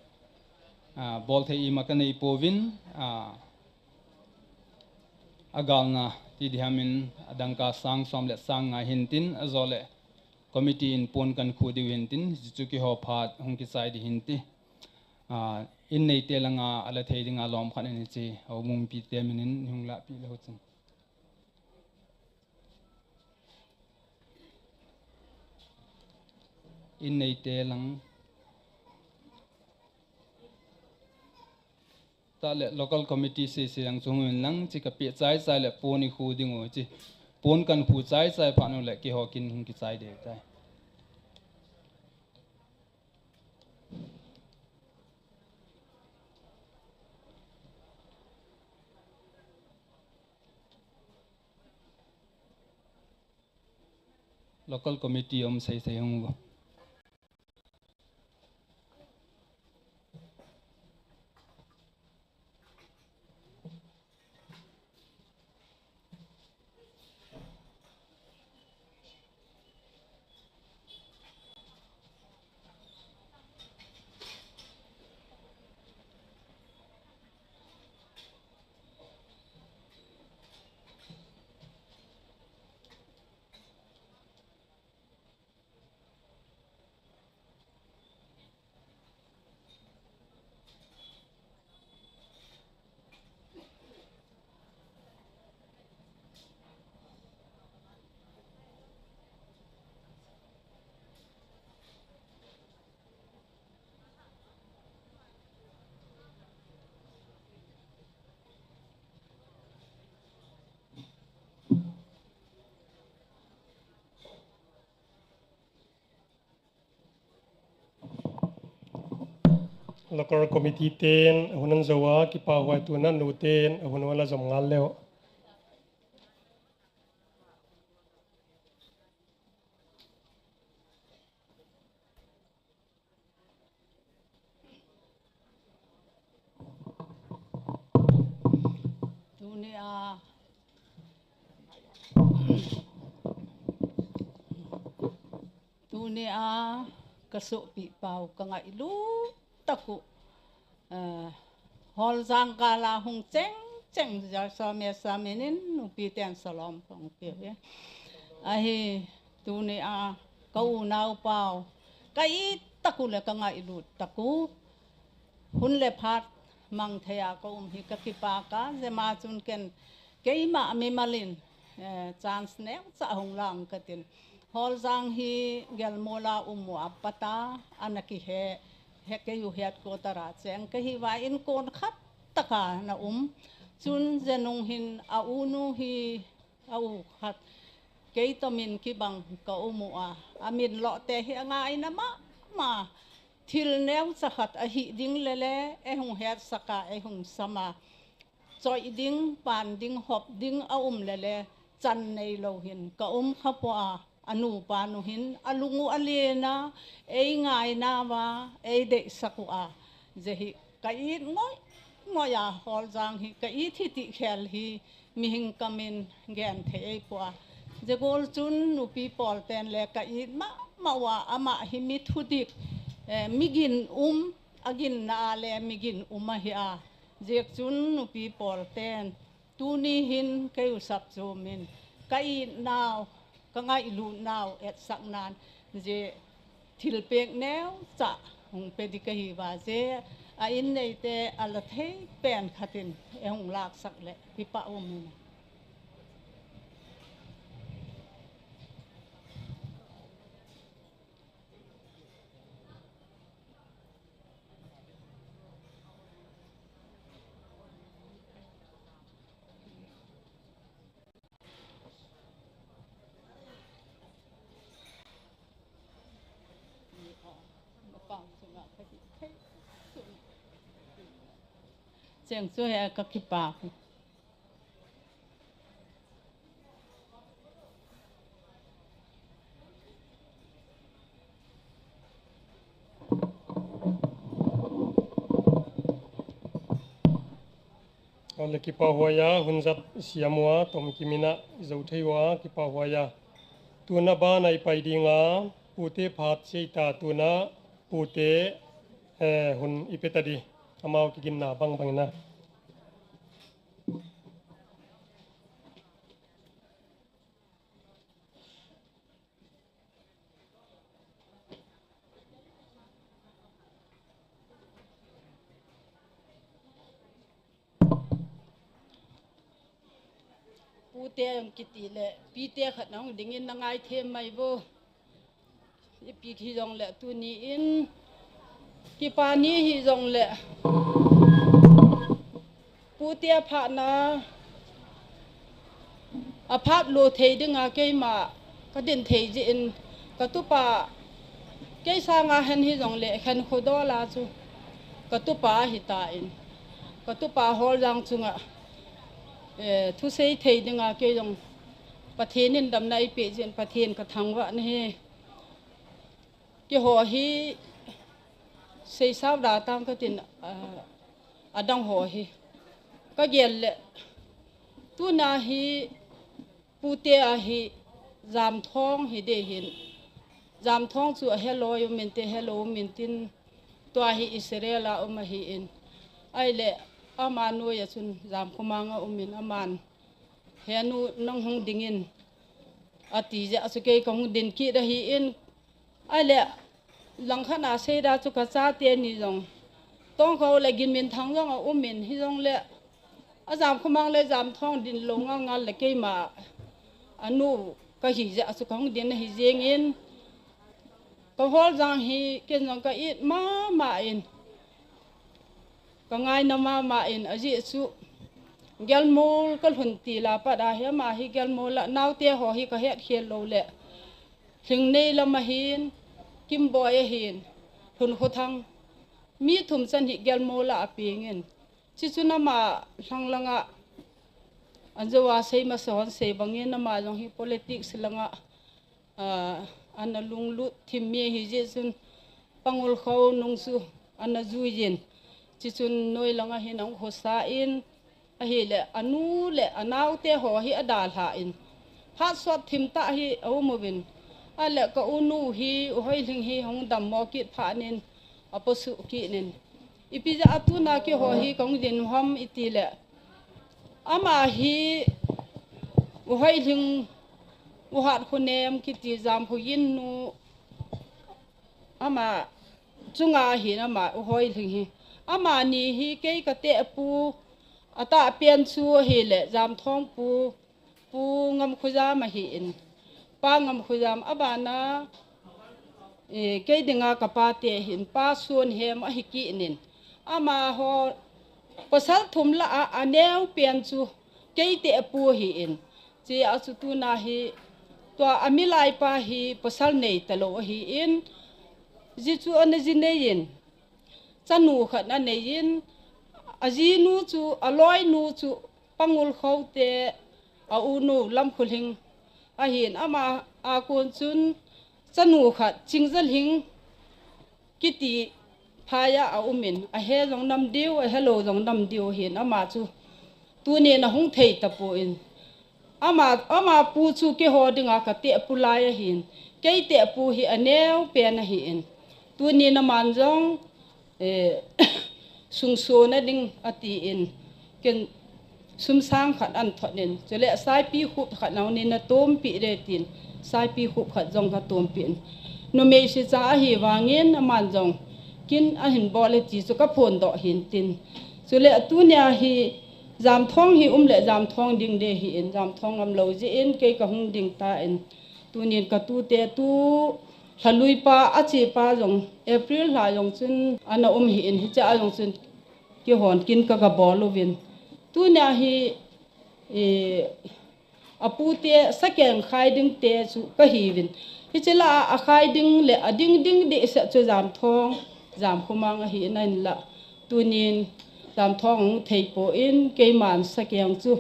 a, bol thei ima kanei pouvin, a, agalna ti diham in adangka sang som le sang nga hintin, ajo le committee in pon kankhu diu hintin, hichu kihou phat hung kichai ding hinti. A, in neite langa ala thei dinga lom khat in hiche, houbung mipi te min in hung lahpeh leu chun. In neite lang. Tah le local committee sese jang chu hung in lang, chi kapeh chai chai le pon ikhu ding u chi. Pon kankhu chai chai phat u le kihou kin hung kichai ding tai. Local committee um sei sei hung vo. Local committee ten ahun anjou a, kipa huai, tuna nu ten ahun hon la jom ngal leu. Tuni a, tuni a ka sopi pau ka ngailut taku. Eh, Holjang kala hung cheng cheng ja sa me sa me nin nupi ten salom pong pe. Ahi, tuni a ka unau pau ka it taku le ka ngailut taku. Hun le phat mang thei a ka um hi ka kipa ka, jema chun ken keima mimalin, eh, chance neu cha hung lang ka tin. Holjang hi Gelmol a um u a pat a, ana kihe, he kei u headquarter a cheng ka hi va, in kon khat taka na um. Chun jenung hin a u nu hi, a u khat, kei tomin kibang ka um u a, a min lo te hi a ngaina mama. Thil neu cha khat ahi ding le le, ei hung hetsak a, ei hung sam a, choi ding, pan ding, hop ding a um le le, chan nei lo hin ka um kha poi a, a nupa nu hin a lung u a len a, ei ngaina va, ei deihsak u a, je hi ka it ngoi ngoi a, Holjang hi ka it hi ti khel hi, mihing kamin gen thei ei poi a. Jegol chun nupi pawl ten le ka it mama u a, ama hi mi thudik, eh, mi gin um, a ginna a le mi gin um ahi a. Jeh chun nupi pawl ten tuni hin kei u sap chom in ka itnau, ka ngailut nau etsak nan, je thilpek neu cha hung pe di ka hi va, je a in neite a la thei pen khat in ei hung laksak le kipa um in. Cheng chu he ka kipa. Ole kipa huai a, hunjat siam ua, tom kimina i jou thei ua, kipa huai a. Tuna bana i pai dinga, pute phat sei ta tuna, pute, eh, hun i pe ta di, amau kiginna bang bang ina. Pute jong kiti le, pite khat na hung dingin na ngai them mai vo. Ipi hijongle tuni in, kipa ni hijongle, pute a phatna, a phat lo thei dinga keima ka din thei jeh in, ka tupa, kei sanga hen hijongle, khen khodola chu, ka tupa ahi tan, ka tupa Holjang chunga, eh, thusei thei dinga kei jong Pathen in damna eipeh jeh in Pathen ka thangvah na hi. Keiho hi seisao da tang ka tin, ah, adang ho hi. Ka gel le, tuna hi pute a hi Jamthong hi de hin. Jamthong chu a heloi um in te, helou um in tin, tua hi Israel a um ahi in. Ahile, ama noiya chun Jamkhomang a um in, aman, "He nu, nang hung dingin," ati jeh a chu kei ka hung din kit ahi in. Ahile, langkhat a seida chu ka chate ni jong, Tongkho le Ginminthang jong a um in, hijongle, a Jamkhomang le Jamthong din lou ngal ngal le keima a nu ka hi jeh a chu ka hung din ahi jeng in, ka Holjang hi ken jong ka it mama in, ka ngaina mama in, ajeh chu Gelmol ka lhun til a pat a hi, ama hi Gelmol a naote ho hi ka het khel lou le, Lhingnei lam ahin, Kimboi ahin, Lhunkhothang, mi thum chan hi gelmo la a pengin. Chichun ama lhang langa, anjo a sei masa hon sei bangin ama jong hi politics langa, ah, ana lunglut thim mi hi jeh chun Pangul Kho nung chu ana juiyin. Chichun noi langa hin ahung khosa in, ahile anu le anaote ho hi adalha in. Phat sot thim tah hi aum uvin. Ahile ka unu hi, U Hoilhing hi hung dammo kit phat in, aposuh kit in. Ipi jeh a tuna keiho hi kahung din u ham itile, ama hi U Hoilhing, U Hatkhonem kiti Jamkhogin nu, ama chunga hin ama U Hoilhing hi. Amani hi kei ka tehpu, atahpen chu ahile Jamthong pu, Pu Ngamkhojam ahin. Pa Ngamkhojam abana, eh, kei dinga ka pate hin, Pa Suonhem ahi kit in. Amaho pasal thum lah a, aneo pen chu kei tehpu ahin. Chea chu tuna hi, tua amilai pa hi pasal nei talou ahin. Ji chu ana ji nei in. Chanu khat anei in, ajinu chu, aloinu chu, Pangul Kho te, a unu Lamkholhing ahin, ama a kon chun chanu khat Chingzalhing kiti phai a aum in, ahe jong nam diu, ahelou jong nam diu ahin, ama chu tunin ahung thei tapon. Ama, ama pu chu keiho dinga ka tehpu lai ahin. Kei tehpu hi aneo pen ahin. Tunin aman jong, eh, sungsuona ding atin. Ken sum sang khat ahin thot in. Chule saipikhup khat nangnin natompi ding tin. Saipikhup khat jong ka tompi in. Numei sicha ahi vangin aman jong kin ahin bol e ti chu ka phondoh hin tin. Chule tunia hi Jamthong hi um le Jamthong ding ding ahin, Jamthong umlou jeh in kei ka hung ding tan. Tunin ka tute tu lhalui pa, ache pa jong April lha jong chun ana um ahin, hichea jong chun keihon kin ka, ka bol uvin. Tunia hi, eh, apute sakeng khai ding te chu ka hiuvin. Hiche lah a, akhai ding le ading ding dehset chu Jamthong, Jamkhomang ahi nahin lah. Tunin Jamthong ahung thei pon keiman sakeng chu,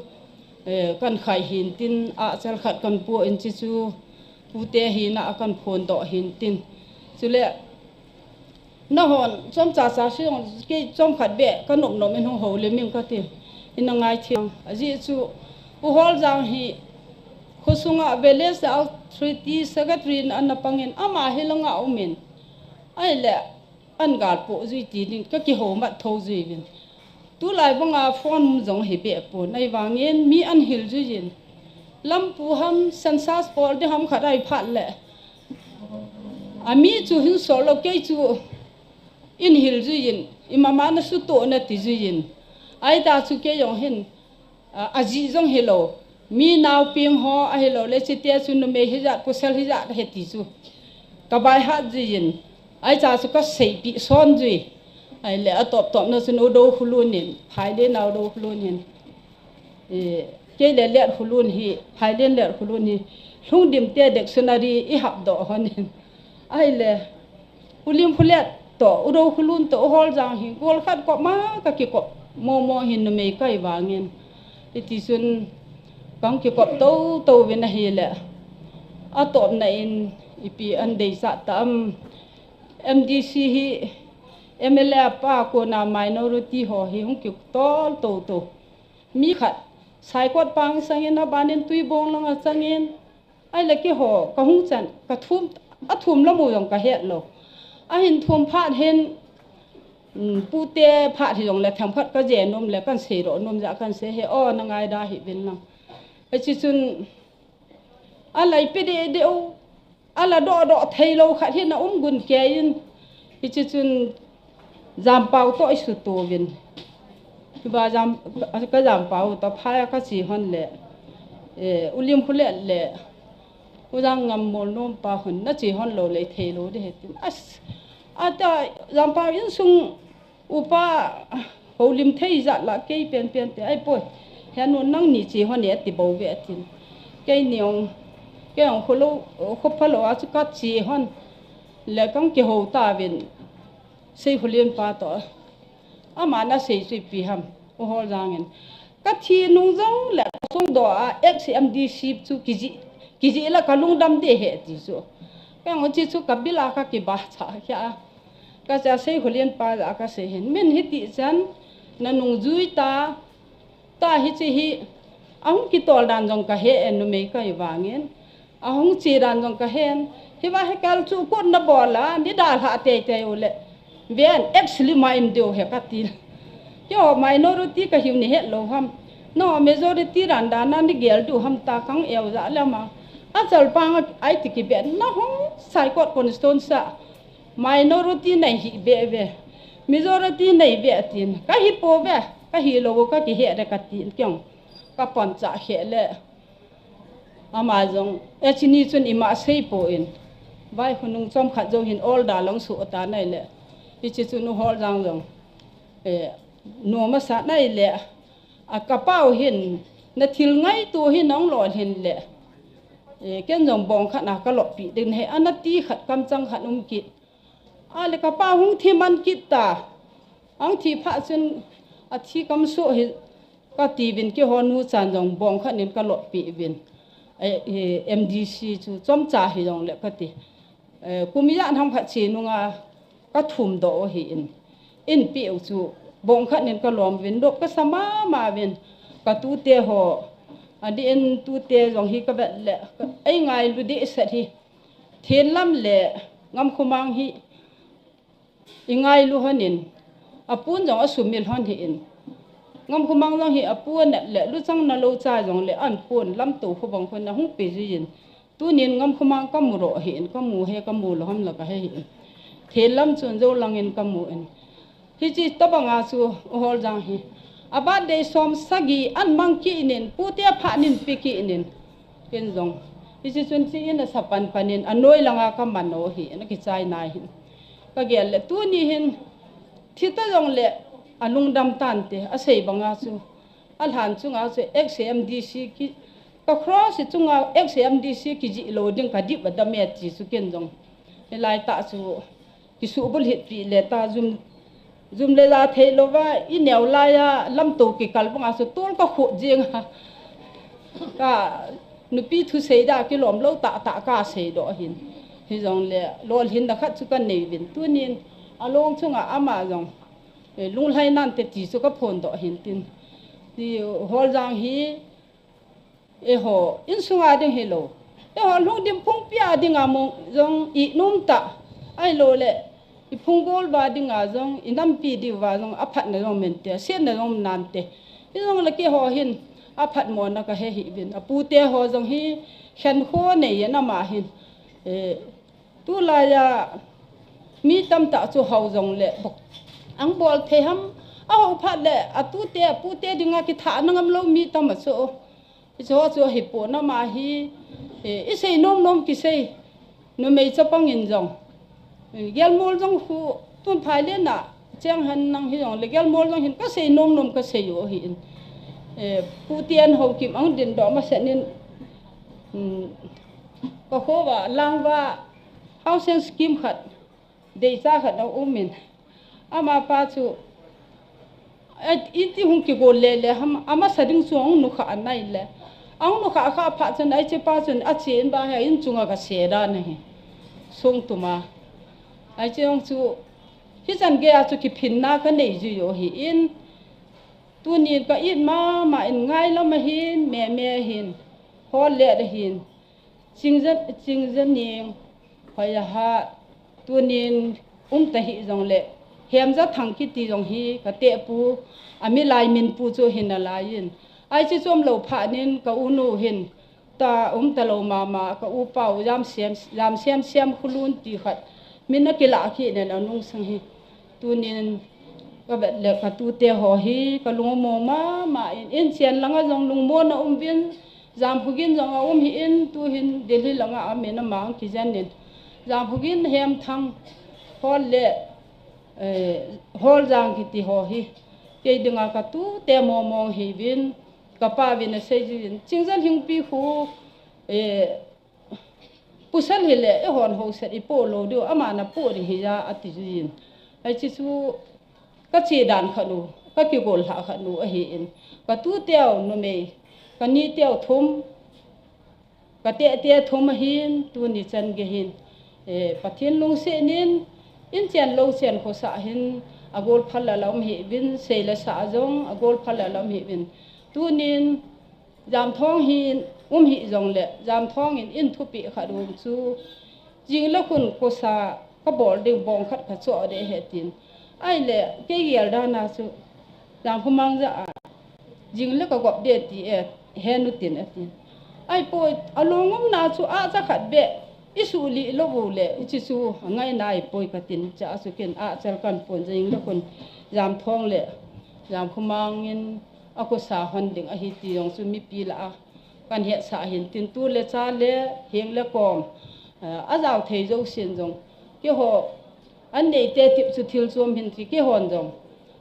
eh, kan khai hin tin, achal khat kan pon, chi chu pute hina a kan phondoh hin tin. Chule, nahon chomcha cha sung, kei chomkhat beh ka nop nop in hung houlim ing kati. Ina ngai thei. Ajeh chu U Holjang hi khosunga Village Authority Secretary in ana pangin, ama hi langa umin. Ahile, ahin galpoh jui ti ding, ka kihoumat thou jui uvin. Tulai banga phone jong hi beh pon, ahivangin mi ahin hil jui in. Lampu ham, census bol ding ham khat ahi phat le, ami chu hin sol lou, kei chu ahin hil jui in, imama nasutoh nati jui in. Ahita chu kei jong hin, a, ajeh jong hilou. Mi naopeng ho ahilou le, chite chu numei hijat, pasal hijat ahi ti chu ka baihat jui in. Ahita chu ka seipeh son jui. Ahile atop topna chun U Dokhulun in, Phailen a U Dokhulun in. Eh, kei le Letkholun hi, Phailen Letkholun hi, Lhungdim te dictionary i hapdoh hon in. Ahile, U Limkholet toh, U Dokhulun toh, U Holjang hi, gol khat kop ma ka kikop momo hin numei kahi vangin. Hiti chun, kahung kikop tou tou uvin ahile, atopna in ipi ahin deisah tam. M D C hi, M L A pa kona minority ho hi hung kitol tou tou. Mi khat, Saikot pang sangin, abanin Tuibong langa changin, ahile keiho, kahung chan, ka thum, athum lam u jong ka het lou. Ahin thum phat hin, um, pute phat hi jong le themkhat ka je nom le kan sei ro nom ja kan sei he, o, na ngaida hih uvin lang. Hiche chun, alai pe deh deh u, ala doh doh thei lou khat hin aum gun kei in. Hiche chun Jampao toh i suto uvin. Hiba Jam, ka Jampao toh phai a ka che hon le, eh, U Limkholet le U Jangngammol nom pa hon na che hon lou le thei lou ding ahi tin. As, ata Jampao insung upa houlim thei jat lah kei penpen te, ai poi. Henu nangni che hon e ati bou ve atin. Keini jong, kei jong kholou, khophalou a chu ka che hon. Le kang kihou tauvin. Seikholen pa toh, aman asei chu ipi ham, U Holjang in, kathi nung jongle kasung doh a, ex M D C chu kiji, kiji le kalungdam ding ahi ti chu. Kei jong hiche chu kabil a kakibahcha khia a. Kacha Seikholen pa jah a kasei hin, min hiti chan, nanung jui ta, ta hiche hi, ahung kitol dan jong kahe e, numei kahi vangin. Ahung che dan jong kahen. Hiva hekal chu kot nabol a, nei dalha teitei uleh. Ven, ex le ma im diu ahi kati. Keiho minority kahiu neihet lou ham. Nangho majority dan dan a neigel diu ham tia kang eu jah le ama. Achalpang a iti kibeh, nahung Saikot constituency a minority neihi beh ve. Majority nei ve tin. Kahi pouve, kahi lou kakihe de kati kei jong. Kapancha he le. Ama jong, e chini chun ima seipon. Vai hunung chomkhat jou hin order lang suh ta nai le. Hiche chun U Holjang jong. E, nom asa nai le. A kapau hin, nathil ngaito hi nahung lolhin le. E, ken jong bong khat na kaloppi ding ahi, ana ti khat kamchang khat um kit. Ahile kapa hung thi man kit ta. Ahung thi phat chun athi kamsoh hi kati uvin keiho nu chan jong bong khat in kaloppi uvin. Eh, eh, M D C chu chomcha hijongle kati. Eh, kum ijat ham khat che nunga kathum doh u ahin. Inpi u chu bong khat in kalom uvin, nop kasa mama uvin. Katute ho, adeh in tute jong hi kavet le, eingailu dehset hi. Thenlam le Ngamkhomang hi ingailu hon in, apun jong asumil hon ahin. Ngamkhomang jong hi apu anat le, luchang nalou cha jongle, anpon lamto khobang khon ahung pe jin. Tunin Ngamkhomang kamu lou ahin, kamu he kamu lou ham la kahe ahin. Thenlam chun jou langin kamu in. Hiche tobanga chu U Holjang hi. A birthday som sagi an mang kit in, pute aphat in pe kit in. Ken jong. Hiche chun che in asa pan pan in, anoi langa kaman u ahin, akichai nai hin. Kagel le tuni hin, thi ta jongle, alungdam tante, asei banga chu. Alhan chunga chu ex M D C ki, ka cross chunga ex M D C kijih lou ding kadip adam e ti chu ken jong. Hilai tah chu. Kisuhbulhit pi le ta jum, jum le ja thei louva, ineo laiya, lamto kikal banga chu tol kakhuh jeng a. Ka nupi thusei da kilom lou tah tah kasei doh ahin. Hijongle, lolhinna khat chu kanei uvin. Tunin, along chunga ama jong. Eh, lunglhai nante ti chu kaphon doh ahin tin. Ti Holjang hi, Eiho, insunga ding hilou. Eiho, lhungdim phungpi a dinga mong jong inom ta. Ahilou le, iphung gol uva dinga jong, inampi diuva jong, aphatna jong mente, asetna jong nante. Hijongle keiho hin, aphatmona kahe hih uvin. Apute ho jong hi, khenkho nei in ama hin. Eh, Tulaiya mi tamtah chu hou jongle bok. Ahung bol thei ham, ahou phat le, atute, apute dinga kithana ngamlou mi tam achu. Hichu chu ahipon ama hi, eh, isei nom nom kisei. Numei chapang in jong. Eh, gelmol jong khu, tun phai le na, cheng hen nang hijongle, gelmol jong hin kasei nom nom kasei u ahin. Eh, Pu Tian Haokip ahung din doh masat in, um, kakho uva, lang uva, Housing scheme khat, deicha khat aum in. Amapa chu, eh, iti hung kigol le le ham, amasa ding chu ahung nukha anai le. Ahung nukha kha phat chun, hichepa chun, ache in ba hi, in chunga kase dan ahi. Song tuma. Hiche hung chu, hichan geiya chu kiphinna kanei jui u ahin. Tunin ka it mama in ngailam ahin, meme ahin, hol le ahin. Chingja, Chingja Ning, Hoiya ha, tunin um ta hijongle, Hemjathang kiti jong hi, ka tepu, amilai minpu chu ahi nalaiyin. Hiche chom lou phat in ka unu hin, ta um talou mama, ka upa u Jamsem, Jamsem Semkhulun ti khat, min akilah kit in anungsang hi. Tunin ka vet le ka tute ho hi, ka lung among mama in, in chen langa jong lungmonna um uvin, Jamkhogin jong aum hih in, tuhin Delhi langa aum in amang kijen in. Jamkhogin Hemthang hol le, eh, Holjang kiti ho hi. Kei dinga ka tute mong mong hiuvin, ka pa uvin asei jin. Chingja Lhingpi khu, eh, Pasal hile, eihon houset ipoh lou diu, aman apoh ding ahi ja, ati jin. Hiche chu ka che dan khat u, ka kigol lhah khat u ahin, ka tu teu numei, ka ni teu thum, ka teh teu thum ahin, tuni chan gei hin, eh, Pathen lungset in, in chen lou chen khosa hin, agol phal a la um hih uvin, sei le sa jong, agol phal a la um hih uvin. Tunin, Jamthong hin um hih jongle, Jamthong in in thupeh khat um chu, jing le khun khosa ka bol ding bong khat ka choh ding ahi tin. Ahile, kei gel dan a chu, Jamkhomang jah a, jing le ka gop ding ti e, he nu tin atin. Ahipoi, alung umna chu ahcha khat beh, i suh lih lou u le, hiche chu, angaina ahipoi ka tin, chua chu ken ahchal kan pon jing le khun, Jamthong le, Jamkhomang in, akhosa hon ding ahi ti jong chu mipi lah a kan hetsah hin tin tu le cha le heng le kom, eh, ajao thei jousen jong keiho an neite tep chu thil chom hin ti keihon jong,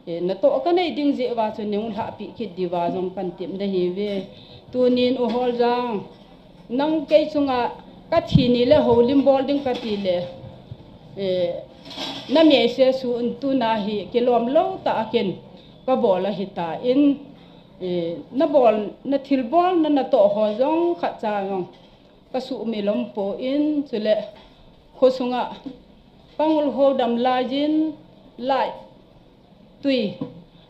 eh, natoh ka nei ding jeh uva chu nahung lhahpeh kit diuva jong kan tep nahi uve. Tunin U Holjang, nang kei chunga ka thi ni le houlim bol ding ka ti le, eh, na mei se su un tuna hi kilom lou tah a ken ka bol ahi tan, eh, na bol, na thilbol, na natoh ho jong khat cha jong ka suhmil lom poi, chule khosunga pangul ho dam laiyin, light, tui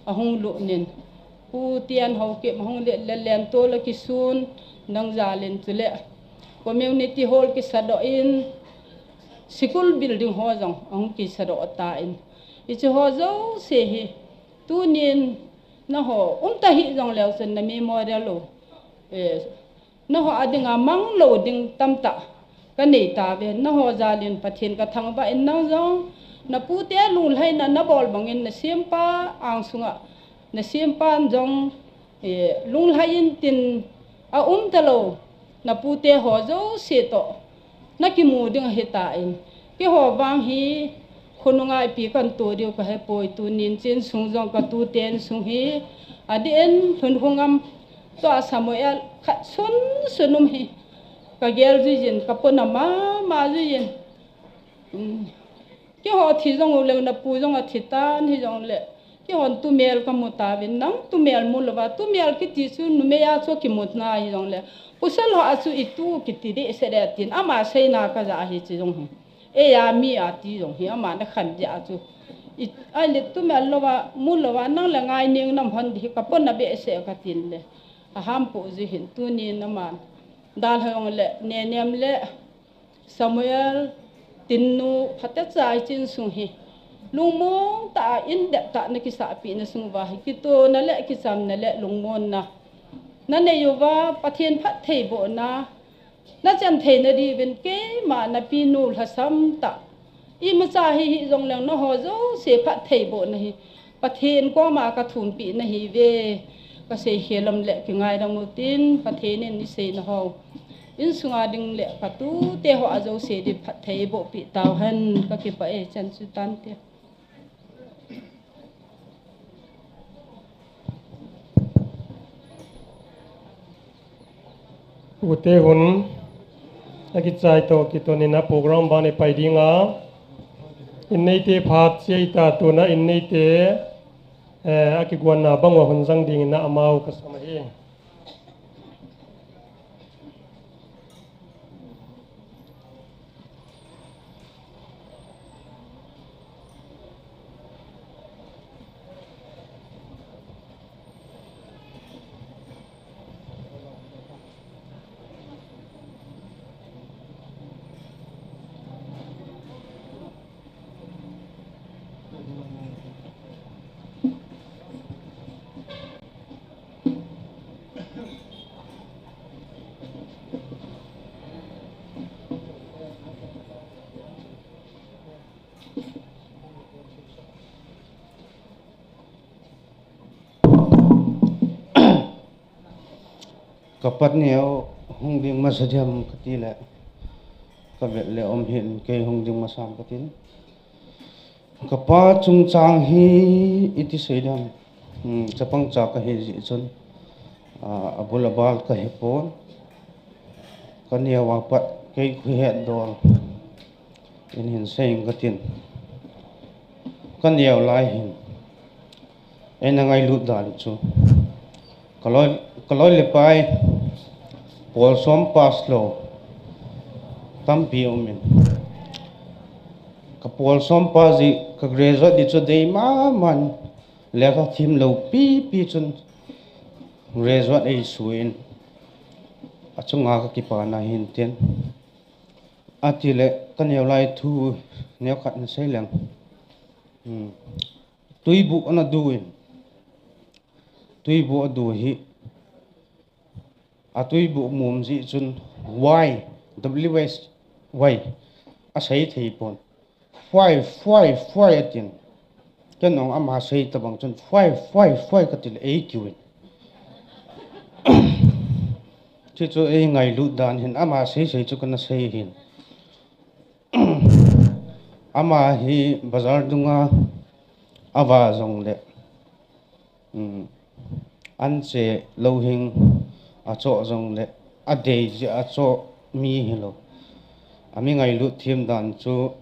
ahung lut in, Pu Tian Haokip ahung lut le lentol akisun, nang jal in chule community hall kisadoh in, school building ho jong ahung kisadoh tan, hiche ho jouse hi tunin nangho umta hih jongleu chun na memorial u, eh, nangho a dinga mang lou ding tamtah ka nei tauve. Nangho jal in Pathen ka thangvah in, nang jong na pute lunglhaina na bol bangin na sempa angsunga na sempan jong, eh, lunglhai in tin, aum talou na pute ho jouse toh na kimu ding ahi tan, keiho vang hi khonunga ipi kan to diu ka hepoi. Tunin hiche insung jong ka tute insung hi adeh in lhun hung am, tua Samuel khat sunsun um hi ka gel jui jin, ka pona mama jui jin. Um, keiho thi jong u leu na pu jong athi tan hijongle, keihon tumel ka mu tauvin, nang tumel mu louva, tumel kiti chu numei a chu kimu na hijongle, pasal ho a chu itu kiti deh se deh tin ama seina ka ja hi chu jong hi. Eia mi ati jong hi ama na khan jeh a chu. I, ahile tumel louva, mu louva, nang le ngai ning nam hon di hi ka pona behseh ka tin le. Aham po ji hin tunin aman. Dalhoi le, Nenem le, Samuel, Tinnu, phatecha hiche insung hi. Lungmong tah a in dep tah na kisahpeh na sung uva hi. Kitona le, kichamna le, lungmonna. Na nei uva, Pathen phattheibohna. Na chan theina diuvin keima na pinu lhasam tah. Imacha hi hih jongleng nangho jouse phattheibohna hi Pathen koma ka thumpeh nahiuve. Ka seikhel lom le kingaidam utin Pathen in isei nahou insunga ding le ka tute ho a jouse ding phattheiboh peh tauhen, ka kipah e, chan chu tante. Ute hun, akichai toh kitonin a program ban ipai dinga, inneite phat chia ita tuna inneite, eh, akiguanna bang uva hun jang dingin a amau kasam ahi. Ka pat neo hung ding masa diam ka ti le, ka vet le um hin kei hung ding masam ka tin. Ka pa chungchang hi iti sei diam. Hmm, chapang cha ka hi ji chun, ah, abul abal ka hi pon. Ka neo a pat kei khu het dol in hin sei ka tin. Ka neo lai hin, eina ngailut dan chu, ka loi, ka loi le pai, pol som pass lou tampi um in, ka pol som pass ji, ka graduate di chu dei mama in, lekha thim lou pipi chun graduate ei suh in, achunga ka kipana hin tin. Atile, ka neo lai thu neo khat na sei leng. Hmm. Tuibu ana du in. Tuibu adu hi. A tuibu mum ji chun Y, W S Y. A sei thei pon. Fai, fai, fai atin. Ken ong ama sei tabang chun, fai, fai, fai ka ti le ei kiu in. Chu chu ei ngailut dan hin, ama sei sei chu kana sei hin. Ama hi bazar dunga ava jong le, um, an che louhing a cho jong le, a dei ji a cho mi hilou. A mi ngailut thim dan chu,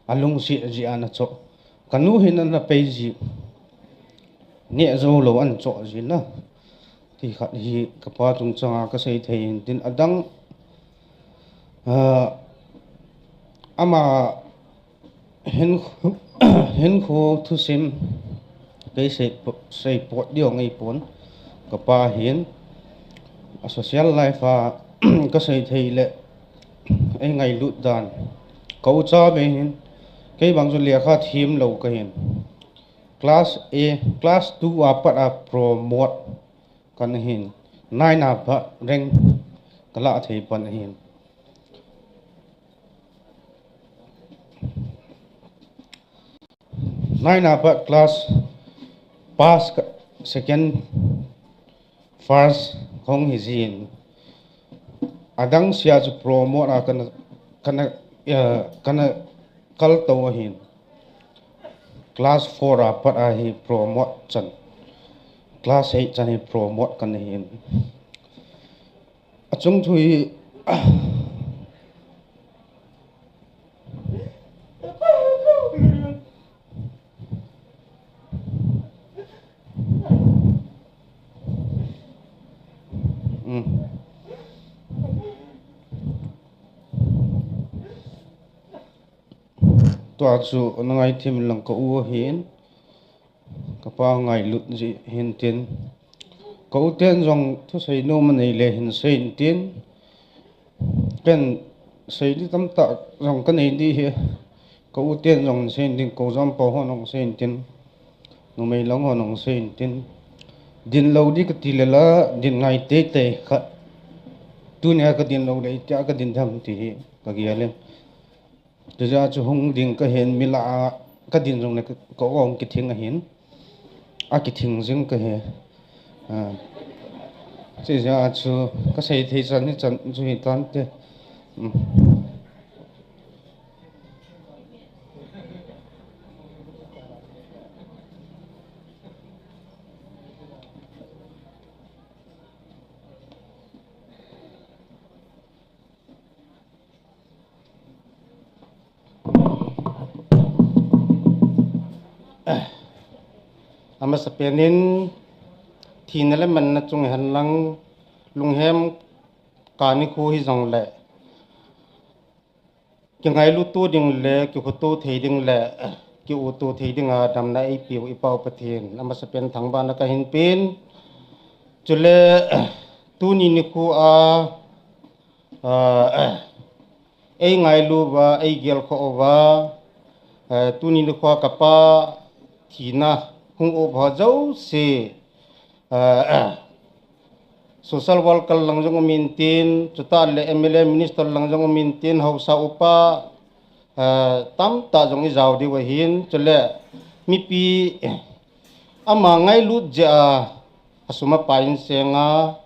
a lungsi ji ana cho. Ka nu hin ana pei ji. Neh jou lou an cho ji na. Ti khat hi ka pa chungchanga ka sei thei hin tin adang, ah, ama hin, hin khu thusim kei sei po-, sei pot diu ngei pon ka pa hin a social life a ka sei thei le ei ngailut dan ka u cha ve hin kei bang chu lekha thim lou ka hin. Class A, class two a pat a promote kana hin. Nine a pat rank kala thei pan ahin. Nine a pat class pass ka, second, first hong hi jin. Adang sia chu promote a kana, kana, eh, kana kal to ahin. Class four a pat a hi promote chan. Class eight chan hi promote kana hin. Achung thu hi, um. Tua chu na ngai thim lang ka u ahin, ka pa ngailut ji hin tin. Ka u ten jong thusei nom anei le hin sei in tin. Ken sei di tamtah jong ka nei di hi. Ka u ten jong sei in tin, ko jam pa hon jong sei in tin. Numei lang hon jong sei in tin. Din lou di ka ti le la, din ngai teitei khat. Tunia ka din lou le, itia ka din tham ti hi ka gial in. Tujia chu hung ding ka hin mi lah a ka din jong le ka, ka ong kithing ahin. A kithing jing ka hi. Ah. Tujia chu ka sei thei chan hi chan chu hi tan te. Um. Amasapen in thina le manna chung hen lang lunghem kani khu hi jong le. Kingailut to ding le, kikhuto thei ding le, kiuto thei ding a damna eipeu i Pau Pathen. Amasapen thangvahna kahin pen. Chule, tuni nikho a, ah, ei ngailu uva, ei gelkhoh uva, eh, tuni nikho a kapa thina hung uva jouse, eh, social worker lang jong um intin, chutah le M L A minister lang jong um intin, haosa upa, eh, tamtah jong i jao diu ahin, chule mipi, eh, ama ngailut jeh a, a sum a pai in seng a,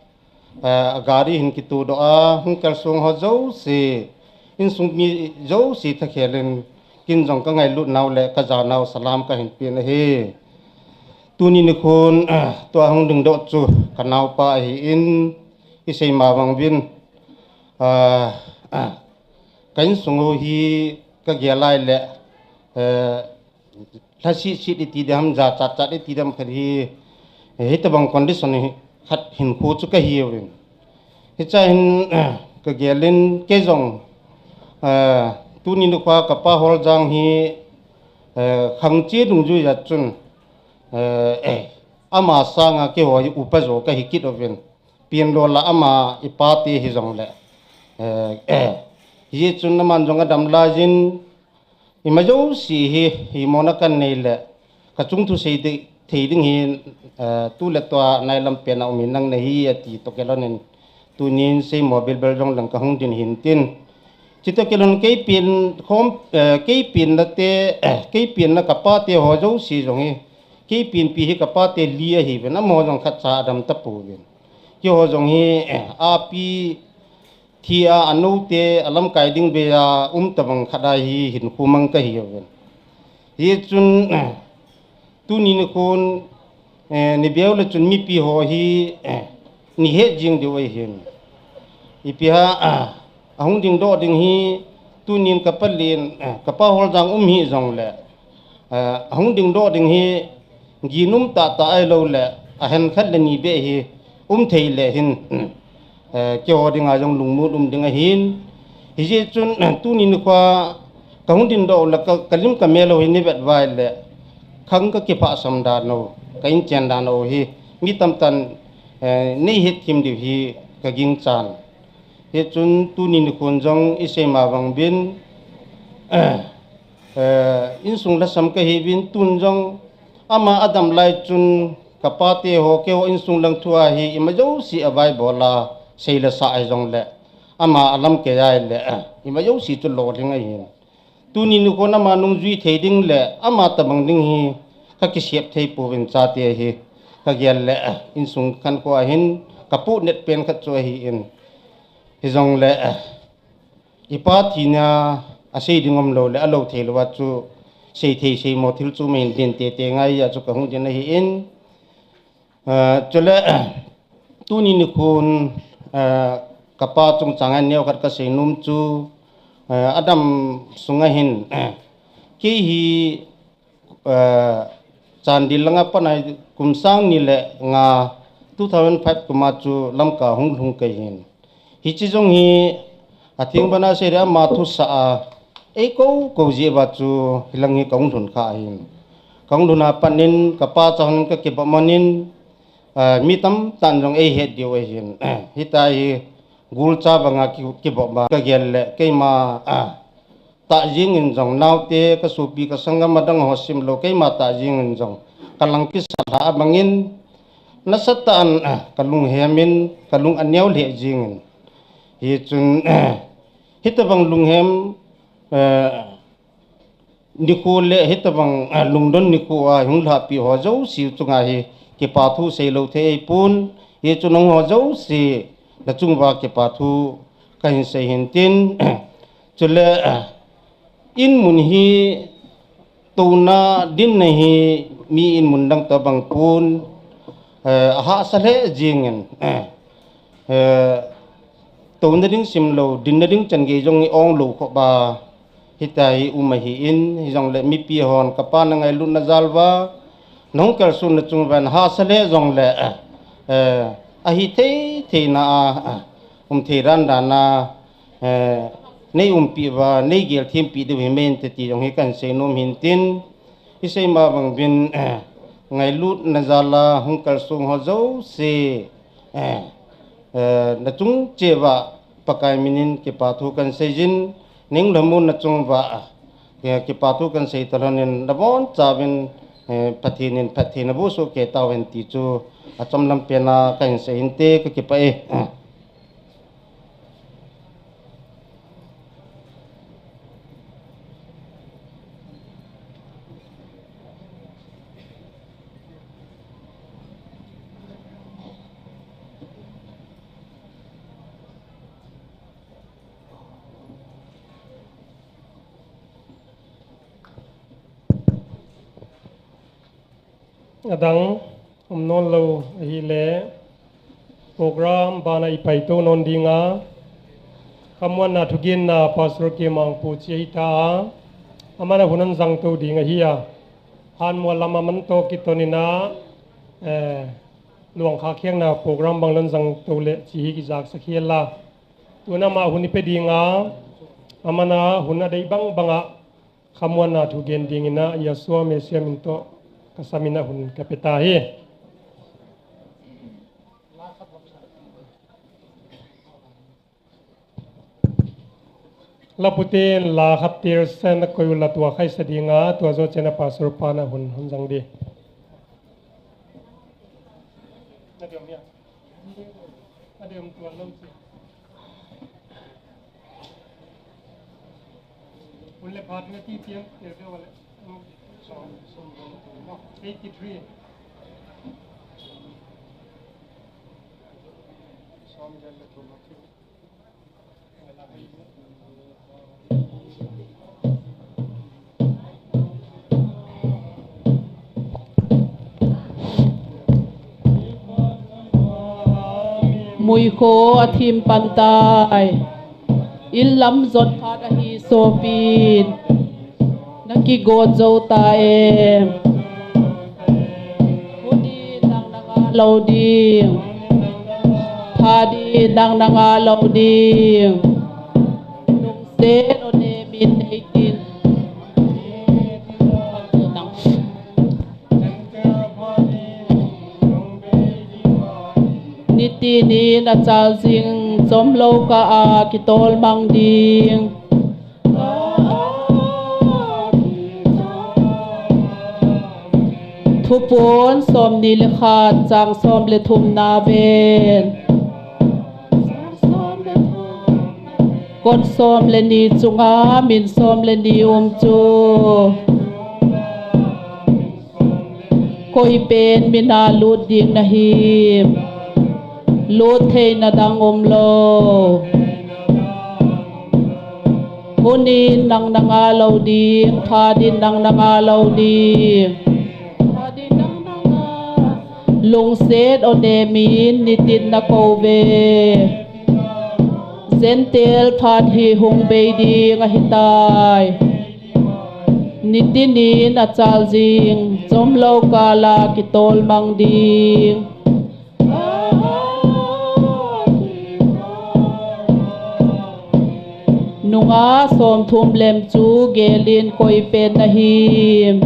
eh, a gari hin kitudoh a, hung kalsong ho jouse, insung mi jouse thakhel in, kin jong ka ngailut nau le ka ja nau salam kahin pen ahi. Tuni nikhon, eh, tua hung dingdoh chu ka naopa ahin, i sei ma bang uvin, ah, ah, ka insung u hi ka gel lai le, eh, lhasi sit iti diham, ja chat chat iti diham khat hi, eh, hitabang condition hi khat hinkho chu kahiuvin. Hicha hin, eh, kagelin kei jong, eh, tuni nikho kapa Holjang hi, eh, khangche dungjuiya chun, eh, eh, ama sanga keiho hi upa jo kahi kit uvin. Pian lo la ama ipate hijongle. Eh, eh, hijeh chun aman jong adam laiyin, ima jouse hi, himona kanei le, kachung thu sei thei ding hi, eh, tu le tua nailam pena um hi nang nahi ati toh kilhonin, tunin seimo bilbel jong lang kahung din hintin. Chutoh kilhon kei pian khom, eh, kei pianna te, eh, kei pianna kapate ho jouse jong hi, kei pianpi hi kapate li ahiuvin, amaho jong khat cha adam tapouvin. Keiho jong hi, eh, api thi a, anoute alamkai ding beiya um tabang khat a hi hinkho mang kahiuvin. Hichun, eh, tuni nikhon, eh, nibeu le chun mipi ho hi, eh, nihet jing diu ahin. Ipi ham, ah, ahung dingdoh ding hi tunin kapa len, eh, kapa Holjang um hijongle, eh, ahung dingdoh ding hi ginum tahtah ahilou le, ahen khat le ni beh hi um thei le hin, eh, keiho dinga jong lungmut um ding ahin. Hijeh chun, tuni nikho kahung dingdoh u le ka, kalim kamel ho hi nivet uva ahile, khang kakiphah sam dan u, ka inchen dan u hi, mi tamtah in, eh, neihet them diu hi kaginchan. Hichun tuni nikhon jong isei ma bang bin, eh, insung lhasam kahiuvin tun jong ama adam lai chun kapate ho keiho insung lang thu a hi ima jouse avaibol a sei le sa hijongle ama alamkai ahile, eh, ima jouse chu lolhing ahin. Tuni nikhon ama nungjui thei ding le ama tabang ding hi kakisep thei pouvin chate hi kagel le, eh, insung khankho a hin kapohnet pen khat chu ahin. Hijongle, eh, ipa thina asei ding umlou le alou thei louva chu sei thei seimo thil chu mahin din tete ngai a chu kahung din ahin. Ah, chule, tuni nikhon, ah, kapa chungchang a neokhat kasei nom chu, ah, adam sunga hin, ah, kei hi, ah, Chandel langa pat a kum sang ni le nga, two thousand five kum a chu Lamka hung lhung kahin. Hiche jong hi atheng bana seile ama thusah a eikou kou jeh uva chu hilang hi kahung lhun kha ahin. Kahung lhun a pat in kapa cha hon kakibom in, ah, mi tamtah in jong eihet diu ahin. Hitia hi gulcha banga ki, kibom a kagel le keima, ah, tah jeng in jong naote, kasopi, kasangam adang ho simlou keima tah jeng in jong kalang kisa lhah abang in nasatah in, ah, kalunghem in, kalung aneo lheh jeng in. Hichun, hitabang lunghem, eh, nikho le hitabang, ah, lungdon nikho a hung lhahpi ho jouse chunga hi kipa thu seilou thei ahipon, hichun nangho jouse nachung uva kipa thu kahin sei hintin, chule, ah, in mun hi touna dinna hi mi in mun dang tobang pon, eh, ahahsa lheh jeng in, eh, eh, touna ding simlou, dinna ding changei jong i onglou khop a, hitia hi um ahin, hijongle mipi hon kapa na ngailutna jal uva, nahung kalson nachung uva nahahsa lheh jongle, eh, eh, ahithei theina a, eh, umthei dandan a, eh, nei umpi uva, nei gelthempi diu himai inte ti jong hi kahin sei nom hintin, isei ma bang uvin, eh, ngailutna jal a hung kalsong ho jouse, eh, eh, nachung cheh uva Pakai min in kipa thu kahin sei jin, ning lhamon nachung uva, eh, kipa thu kahin sei talhon in nabonchauvin, eh, Pathen in phatthei naboh soh kei tauhen ti chu achom lam pen a kahin sei hinte, kakipah e. Adang um non lou ahile, program bana i paito non dinga, kamuanna thugenna Pastor Kemangpu chu ahi ta a, amana hun anjang to ding ahi a. Hanmual lama manto kitonina, eh, luang kha khiakna program bang lon jang to le chi hi kijak sakhi la. Tuna ama hun ipe dinga, amana hun adei bang banga, khamuanna thu gen dingina, Yahshua Messiah min to, kasamina hun kapeta hi. Laputin la khat tir sen koi ula tua khai sa dinga, tua jo chena pastor pana hun, hun jang di. Hun le phat na ti tiang, tir de wale. Eighty-three. Muikho athim pan tai. Inlam jot phat ahi sopin. Nakigot jou ta em. Hunin nang nanga lo ding. Phanin nang nanga lo ding. Lungset o nemin neitin. Nitinin achal jing, chomlou kah a kitol mang ding. Thuphon somni le khat chang som le thum na ven. Kot som le ni chunga min som le ni um chu. Koi pen mina lut ding nahi. Lut theina dang umlou. Hunin nang nanga lo ding, phanin nang nanga lo ding. Lungset o nemin nitin nakou ve. Gentile phat hi hung bei ding ahitai. Nitinin achal jing, chomlou kah a kitol mang ding. Nungah somthum lem chu gelin koi pen nahi.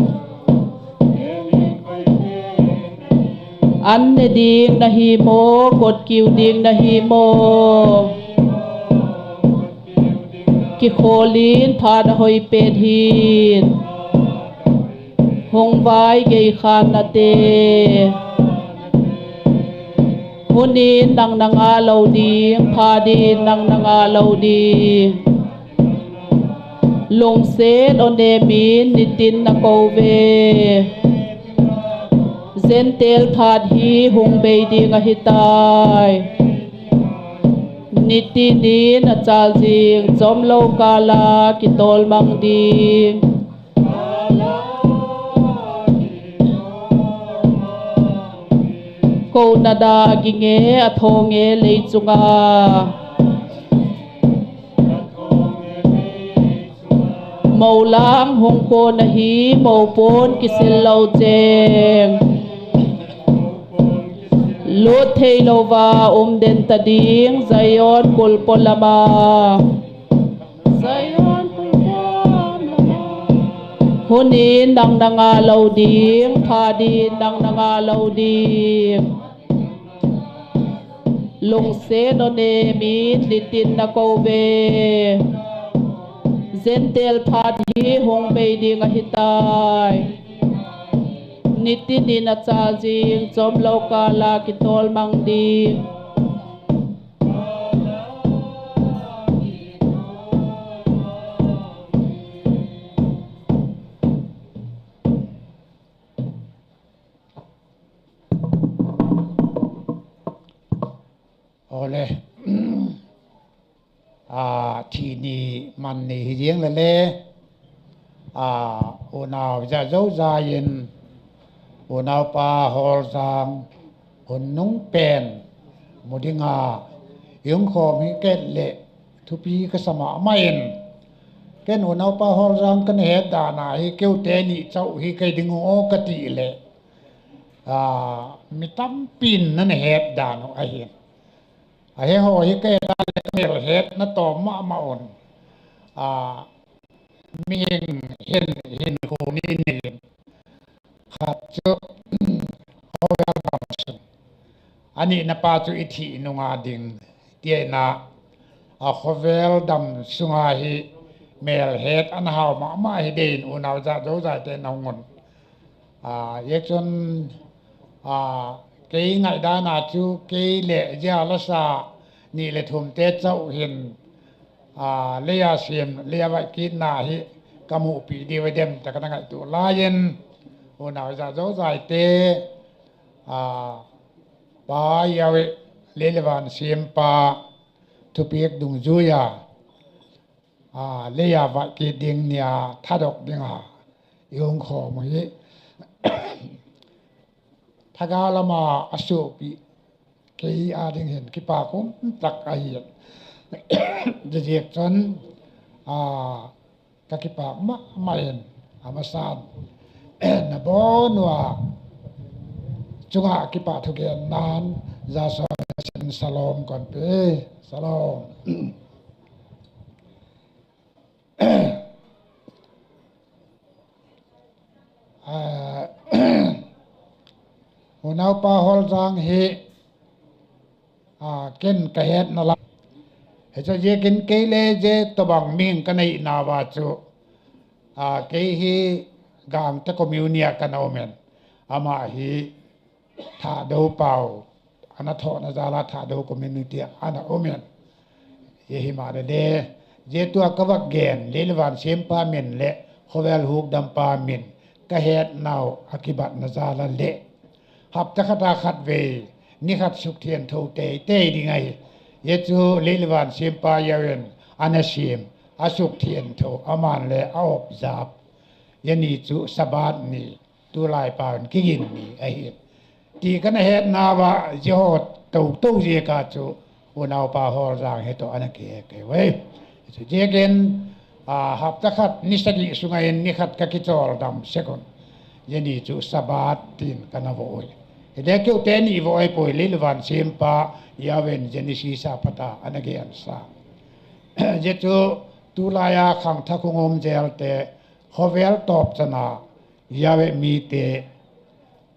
An ne ding nahi mo, kot kiu ding nahi mo. Kikholin phat ahoi pen hin. Hung vai gei khan nate. Hunin nang nanga lo ding, phanin nang nanga lo ding. Lungset o nemin nitin nakou ve. Gentile phat hi hung bei ding ahitai. Nitinin achal jing, chomlou kah a kitol mang ding. Kouna da ginge, athonge lei chunga. Moulang hung kon ahi, moupon kisil lou cheng. Lut theilouva um den ta ding, Zion kulpo lama. Hunin nang nanga lo ding, phanin nang nanga lo ding. Lungset o nemin nitin nakou ve. Gentile phat hi hung bei ding ahitai. Nitinin achal jing, chomlou kah a kitol mang ding. Ole. A, thi ni man ni hi jeng le le. A, unau ja jo ja in. Unau pa hol jang. Hun nung pen. Mu dinga. Yung khom hi ket le. Thupi ka sama ma in. Ken unaupa Holjang kana het dan a hi, keu teni chauh hi kei ding u o kati le, a, mi tampin nana het dan u ahi. Ahi ho hi kei dan le ka mel het na tom mama un. A, mihing hin, hin khu ni ni. Khat chu, khovel dam sung. Ani na pa chu i thi nunga ding. Tia na, a khovel dam sunga hi mel het ana hau mama hi dei in unau ja jo ja te na ngun. A, ye chun, a, kei ngai dan a chu kei le ja la sa ni le thum te chauh hin, a, leia sim, leia vai kit na hi ka mu pi di ve dem ta kana ngai tu la yen. Unau ja jo ja te, a, pa ya ve le le van sim pa thupiak dungjuia, a, leia vai kit ding nia thadok ding a i hung khom u hi. Thagau lama a supi kei a ding hin kipa kum tak ahi. Jijek chun, a, ka kipa ma, ma in a masan. Na bon wa chunga kipa thugen nan ja so sin salom kon pe. Salom. A, unaupa Holjang hi, a, ken ka het na la. He cha je ken kei le je to bang ming ka nei na wa chu. A, kei hi Gangte community a ka na umen. Ama hi Thadou pau ana thona jala Thadou community a ana umen. Ye hi ma de de. Je tua ka vak gen, le le van sim pa min le, khovel huk dam pa min, ka het nau a kibat na jala le. Hapta khat a khat ve, ni khat suk thian tho te te ding ai. Ye chu le le van sim pa ya wen, ana sim, a suk thian tho, a man le, a op jap. Ye ni chu Sabat ni. Tulai pa in kigin ni ahi. Ti kana het na wa, je ho to to je ka chu, unaupa Holjang he to ana ke ke wei. Chu je ken, a, hapta khat ni sagi sunga in ni khat ka kichol dam sekon. Je ni chu Sabat tin kana vo oi. He de keu te ni vo oi poi le le van sim pa, ya ven je ni si sa pata ana ge an sa. Je chu tulai a khang tha khung um jel te, khovel top chana, Yahweh mite,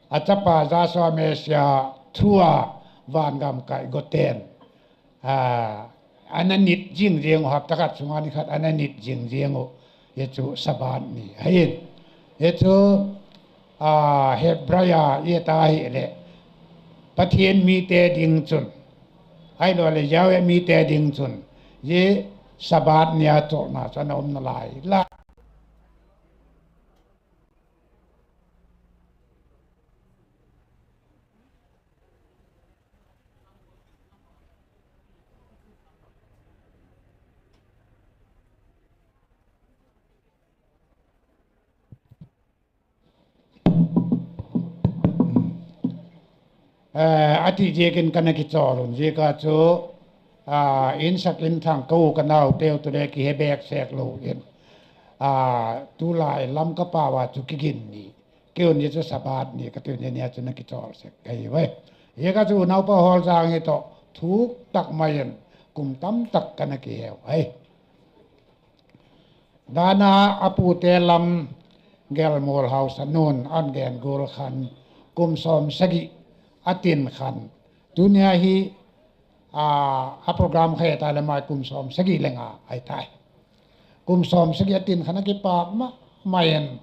a chapa Joshua Messiah thua vangam kai goten. A, ana nit jing jing u hapta khat sunga ni khat ana nit jing jing u. Ye chu Sabat ni. Ahin. Ye chu, a, Hebrai a ye ta hi le. Pathian mite ding chun. Ai lo le Yahweh mite ding chun. Ye Sabat ni a chol na chana um na lai. La. Eh, ati jekin kana kichol un, jeka chu, ah, in sak in thang ko ka nau teu tu le ki hebek sek lo in. Ah, tulai lam ka pawa chu kigin ni. Keun ye chu Sabat ni ka tu ni nia chu na kichol sek kai ve. Jeka chu naupa Holjang hi to thuk tak mai in kum tam tak kana kiheu ai. Dana a pute lam Gelmol Hausa nun an gen gol khan kum som sagi atin khan. Tunia hi, a, a program khe ta le mai kum som sagi lenga ai tai. Kum som sagi atin khan a kipak ma, ma in.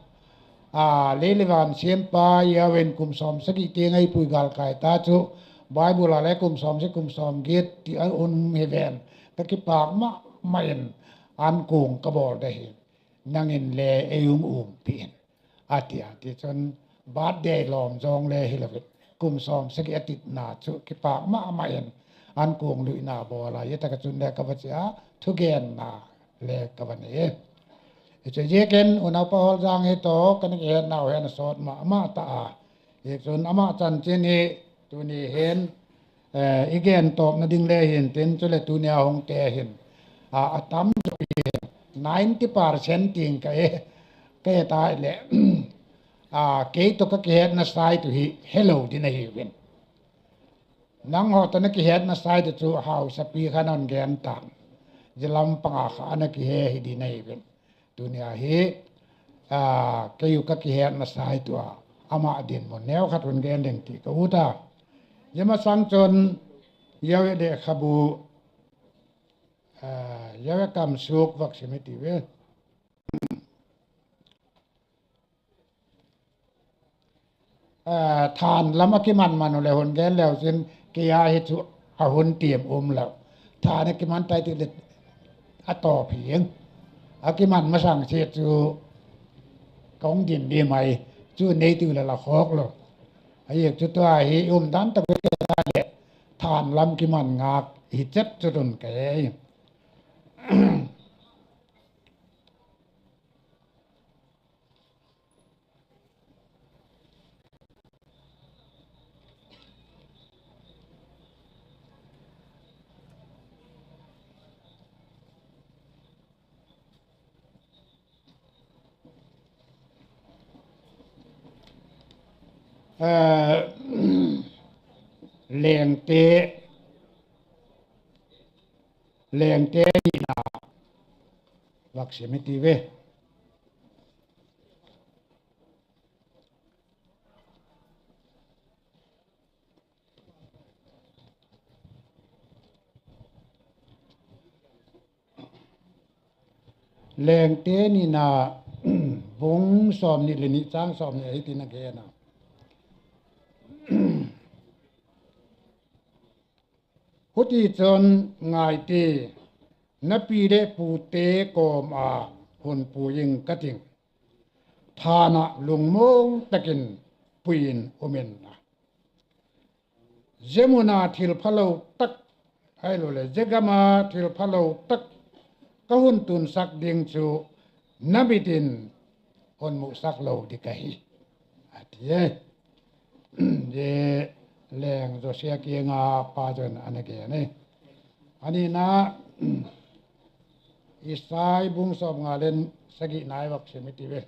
A, le le van siam pa, ya ven kum som sagi te ngai pui gal kai ta chu. Bible a le kum som sagi kum som get ti a un he ven. Ka kipak ma, ma in. An kung ka bol de hi. Nangin le ei hung umpi in. Ati, ati chun birthday lom jong le hi lo vin. Kum som sagi atit na chu kipak ma, ma in. An kung lui na bol a, ye ta ka chun le ka va chia, thugen na le ka va ne. Hichu jeh in, unaupa Holjang hi to, kana kihet nau hi ana sot ma, ma ta a. Hichun ama chanchin hi, tuni hin, eh, i gen tawpna ding le hin tin, chule tunia hung te hin, a, a tam chu hi hin, ninety percent ting ka e, ka e ta le, a, kei to ka kihetna sai tu hi helou din ahi uvin. Nangho to na kihetna sai tu chu hausapi khan hon gen tan. Jilam panga kha ana kihe hi din ahi uvin. Tunia hi, a, kei u ka kihetna sai tu a, ama dinmun neo khat hon gen ding ti ka ut a. Jema sang chun, Yahweh lekhabu, a, Yahweh kamsuk vak sim i ti ve. A, than lam a kiman man u le hon gen leu sin, kei a hi chu a hon tiam um leu. Than a kiman tai ti le a to phing. A kiman masang se chu kong din di mai chu nei tu le la khok lo. A yek chu tua hi um dan ta ko ke ta le than lam kiman ngak hi chet chu tun ke. Eh, Lengte, Lengte nina vak sim i ti ve. Lengte nina bung som ni le ni chang som ni ahi tin a gen a. Huti chun ngai te, na pi le pu te kom a hon pui ing ka ting. Than a lungmong takin pui in um in la. Jemuna thil phalou tak, ahilou le, jegama thil phalou tak ka hon tunsak ding chu na mit in hon musak lou ding ahi. Ati e. Je leng Josia kianga pa chun ana gen e. Ani na, Isai bung som nga le sagi nai vak sim i ti ve.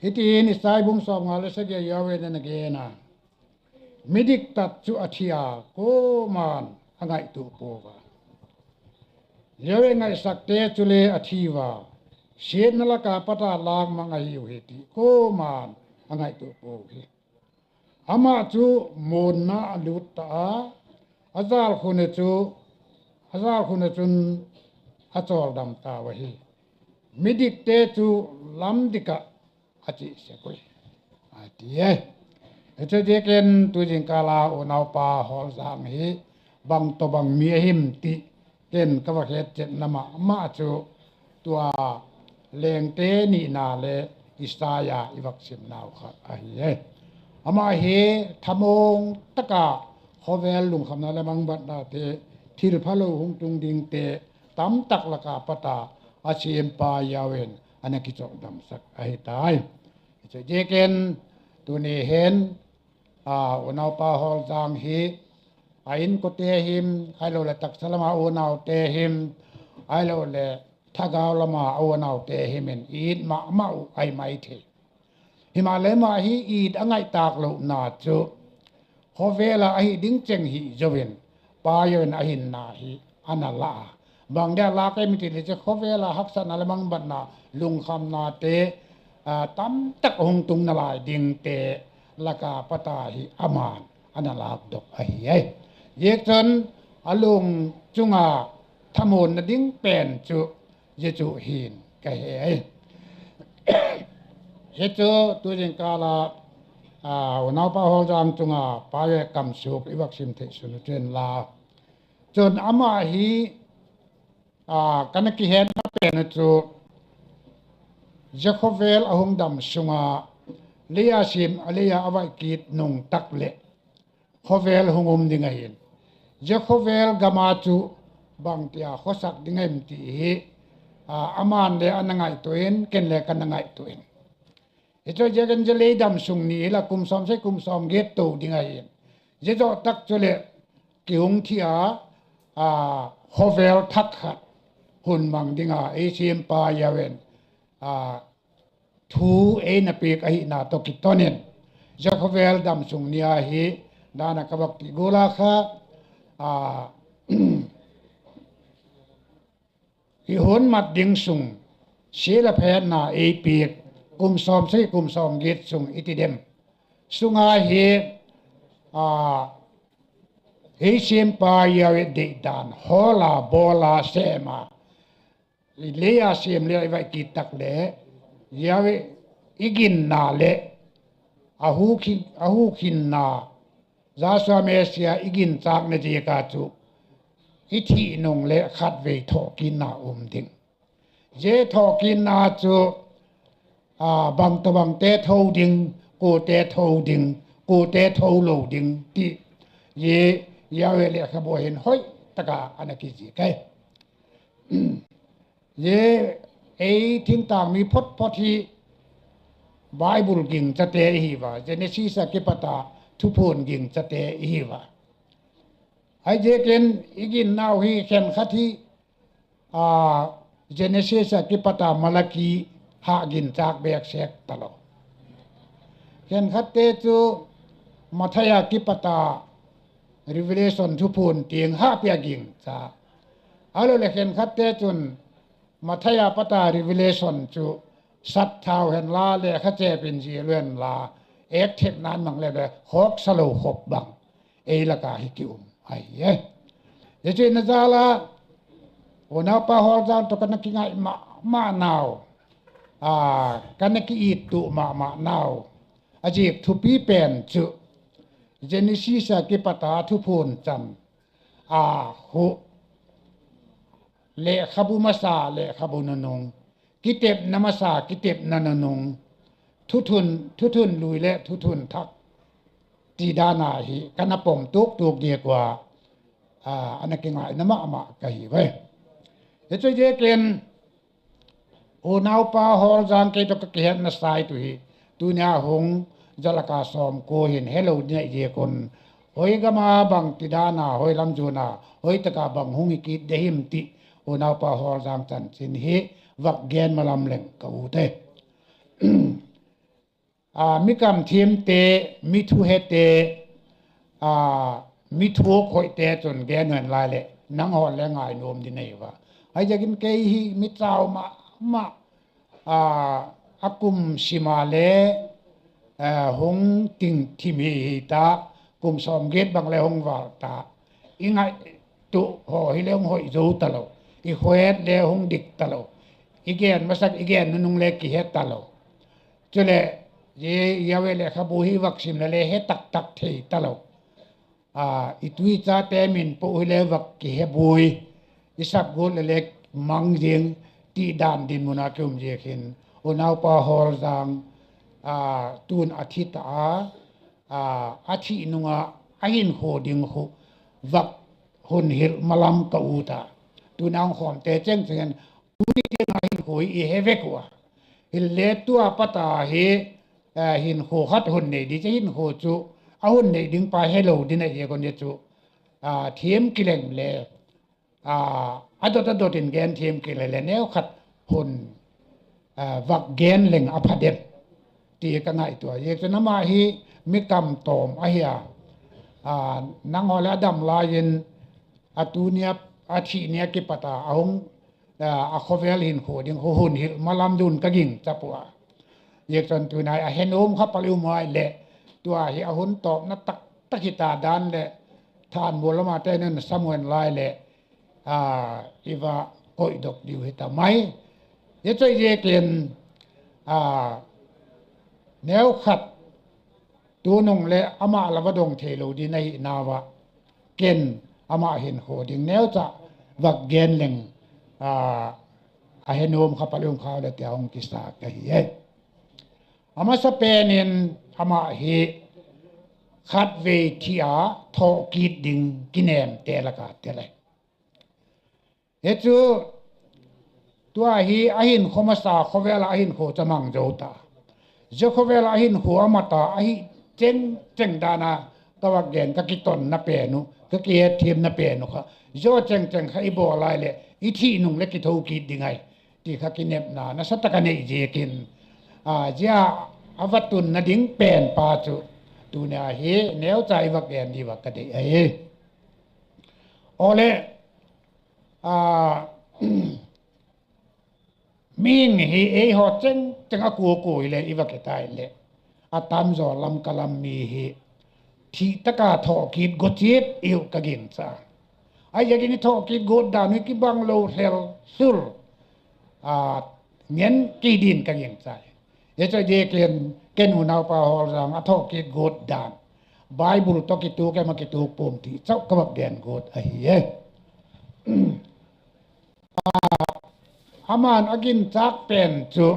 Hitin Isai bung som nga le sagi a Yahweh in ana gen a. Midik tat chu a thi a, koman a ngaito po va. Yahweh ngaisakte chu le a thi va. Sietna laka pata lang mang ahi u hi ti, koman a ngaito po hi. Ama chu monna a lut ta a, a jal khun chu, a jal khun chun a chol dam ta va hi. Midikte chu lam dika a chi se koi. A ti e. Hiche diakin tu jingkala unaupa Holjang hi bang to bang mi ahim ti ken ka va het chet na ma, ma chu tua Lengte nina le Isaiah i vak sim nau khat ahi e. Ama hi thamong taka khovel lungkhamna le mangbatna te thil phalou hung tung ding te tamtak laka pata a siempa Yahweh in ana kichol damsak ahi tai. Hiche diakin tuni hin, a, unaupa Holjang hi, a inkote him, ahilou le taksa lama unaute him, ahilou le thagau lama unaute him in it mama u ahi mai thei. Himahleh ama hi it a ngaitah louna chu, khovel a ahi ding cheng hi jouvin, Pa Yahweh in a hinna hi ana la a. Bang dia la ka mi ti le chu khovel a haksatna le mangbatna, lungkhamna te, a, tamtak hung tung nalai ding te laka pata hi aman ana lak dok ahi e. Jeh chun a lung chunga thamon na ding pen chu, jeh chu hin ka he e. Hichu tu jingkala, a, unaupa Holjang chunga Pa Yahweh kamsuk i vak sim thei sun u chen la. Chun ama hi, a, kana kihetna pen chu, jeh khovel a hung dam sunga, lei a sim, a lei a a vai kit nung tak le, khovel hung um ding ahin. Jeh khovel gama chu bang tia khosak ding ahim ti hi, a, aman le ana ngaito in, ken le kana ngaito in. Hichu jeh in jeh lei dam sung ni la kum som sei kum som get to ding ahin. Jeh joh tak chu le kihung thi a, a, khovel thak khat. hun mang dinga, ei sempa Yahweh in, a, thu eina pek ahina toh kitonin, Jehova damsung nia hi, dana ka bak ti gula kha, a, i hun mat ding sung, sila phetna ei pek, kum som sei, kum som get sung i ti dem. Sunga hi, a, ei sempa Yahweh deidan, hola, bola, sema, i leia sem le i vai kit tak le, Yahweh i ginna le, a hukhin, a hukhinna, Joshua Messiah i ginchakna jeh a chu, i thi nung le khatvei thokitna um ding. Je thokitna chu, a, bang to bang te tho ding, ko te tho ding, ko te tho lo ding ti. Ye, Yahweh lekhabu hin hoi taka ana kizik e. Ye, ei thingtang mi phot phot hi Bible gingchate ihi uva, Genesis a kipata Thuphon gingchate ihi uva. Ahijeh in i ginnau hi khenkhat hi, a, Genesis a kipata Malachi ha ginchak bek sek talou. Khenkhat te chu Matthai a kipata Revelation Thuphon teng ha pia gincha. Ahilou le khenkhat te chun Matthai a pata Revelation chu sat thau hen la, lekha chepin jil hen la, ek thep nan mang le be, hok sa lou khop bang ei laka hi ki um ahi e. Hichu ina jal a, unaupa Holjang toh kana kingai mama nau, a, kana ki ittu mama nau, a jik thupi pen chu Genesis a kipata Thuphon chan a hu lekhabu masa, lekhabu nunung, kitepna masa, kitepna nunung, thuthun, thuthun lui le thuthun thak ti dana hi kana pom tuk tuk dia kua, a, ana kingaina mama kahi uve. Hichu jeh in, unaupa Holjang kei toh ka kihetna sai tu hi, tunia hung jalaka som ko hin helou ding ahi jeh in, hoi gama bang ti dana, hoi lam jona, hoi taka bang hung hi kit ding ham ti, unaupa Holjang chanchin hi vak gen malam leng ka u te. A, mi kamthim te, mi thuhe te, a, mi thuhoi te chun gen hen lai le, nangho le ngainom ding nei uva. Ahijeh in kei hi mi chau mama, a, a kum sima le, a, hung ting thim hi hi ta, kum som get bang le hung val ta. I ngaito ho hi le hung hoi jou talou. I khohet le hung dik talou. I gen masak, i gen nunung le kihe talou. Chule, ye, Yahweh lekhabu hi vak sim le le he tak tak thei talou. A, i tui chate min po hi le vak kihe boi. I sap got le le mang jing ti dan dinmun a ki um jeh in. Unaupa Holjang, a, tun a thi ta a, a, a thi nunga a hinkho ding khu vak hun hil malam ka u ta. Tuna hung khom te cheng cheng in, tuni cheng a hinkho hi i he vek uva. Hile tua pata hi, a, hinkho khat hun nei ding, hiche hinkho chu a hun nei ding pa helou ding ahi kon chu, a, thiem kileng le, a, adot adot in gen thiem kileng le neo khat hun, a, vak gen leng apha dem ti ka ngaito a. Ajeh chu ama hi mi kamtom ahi a, a, nangho le adam lai in a tunia, a thi nia kipata, a hung, a, a khovel hinkho ding khu hun hil malam ding ka gingcha poi. Ajeh chun tunai a henom kha pal um uva le, tua hi a hun topna tak tak hita dan le, thanbol lama te nun Samuel lai le, a, i va koidok diu hita mai. Hichu jeh in, a, neo khat tunung le ama la va dong thei lou ding ahi nauva. Ken ama hinkho ding neocha vak gen leng, a, a henom kha pal um kha le tia hung kisa kahi e. Amasa pen in ama hi khatvei thi a thoh kit ding kinem te laka tel e. Hichu tua hi a hinkho masa khovel a hinkho chu amang jou ta. Hiche khovel a hinkho ama ta ahi cheng cheng dan a Ka vak gen, ka kitonna pen u, ka kihetthiamna pen u kha, jo cheng cheng kha i bol lai le, i thi nung le kitho kit ding ahi, ti kha kinepna nasatah a nei ziakin, a, zia a va tunna ding pen pa chu, tunia hi neocha i vak gen diuva ka dei ahi. Ole, a, Mihing hi eiho cheng cheng a kuku hile i va kit a hile, a tamjo Lamka lam mi hi thih tah a thohkit got chet iu ka gingcha. Ahi zongin i thohkit got dan hi kibang lou lhel sul, a, ngen kei din ka gingcha. Hiche chu ken, ken unaupa Holjang a thohkit got dan, Bible toh kituk em a kituk pum ti chauh ka vak gen got ahi e. Aman a ginchak pen chu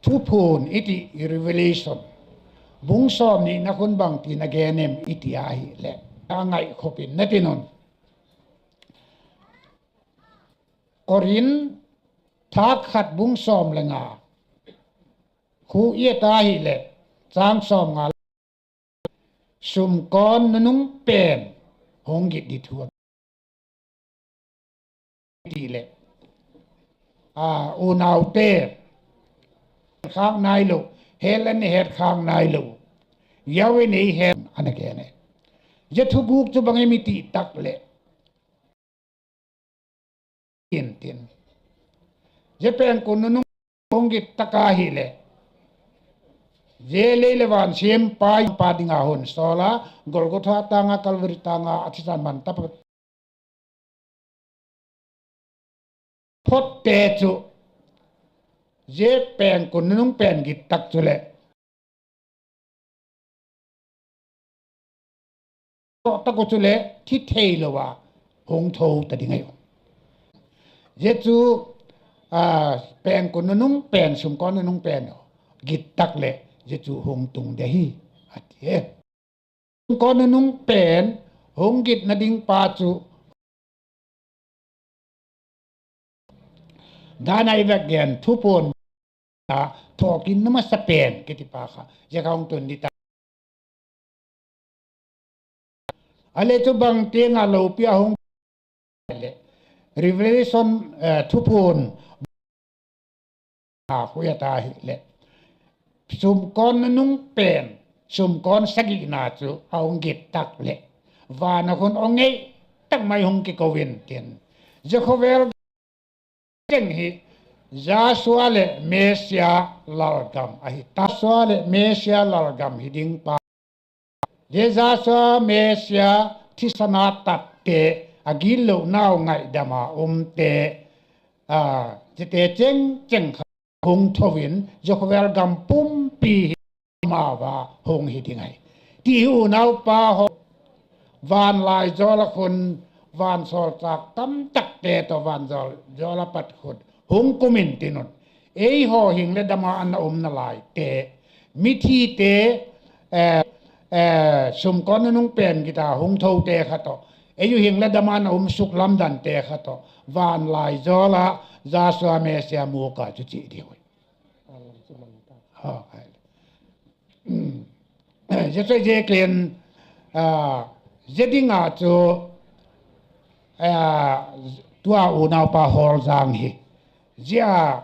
Thuphon iti, Revelation bung somni na khun bang tin a gen em iti ahile, a ngai khopin na tin un. Korin thak khat bung som le nga khu i et ahile, chang som nga, sumkon nunung pen hung git di thu ati le, a, unaute, khang nai lou, hel an het khang nai lou, yau in ei het ana gen e. Zia thuguk chu bang em iti tak le, tin tin. Zia pen kun nunung hung git tak ahile, zia lei le van sempa, pa dinga hung sol a, Golgotha tanga, Calvary tanga a thisan man tapa phot te chu, zia pen kun nunung pen git tak chu le, toh tak u chu le thi thei lou a hung tho ta ding ahi. Zia chu, a, pen kun nunung pen, sumkon nunung pen git tak le zia chu hung tung de hi, ati e. Sumkon nunung pen hung git na ding pa chu Dan a i vak gen, Thuphon a thohkit na masa pen kiti pa kha, zia kha hung tun di ta. Ale chu bang tenga lopi a hung le, Revelation, eh, Thuphon a khu i et ahile, sumkon nunung pen, sumkon sagina chu a hung git tak le, van a khun ong ngei tak mai hung kikou in tin. Zia khovel cheng hi Joshua le Messiah lalgam ahi ta. Joshua le Messiah lalgam hi ding pa, zia Joshua Messiah thisan a tat te, a gilou nau ngaidam a um te, a, zia te cheng cheng kha hung tho in, zia khovel gam pumpi hi amau a hung hi ding ahi, ti hi unaupa ho, vanlaijol a khun, vansol chak tamtak te toh vanjol, jol a pat khun hung kum in tin un. Eiho hing le dam a ana um nalai te, mithi te, eh, eh, sumkon nunung pen git a hung tho te kha toh, eiho hing le dam a ana um suklam dan te kha toh, vanlaijol a Joshua Messiah muk a chu che diu ahi. Ha, ai. Zia chu zia ken, a, zia dinga chu, a, tua unaupa Holjang hi, zia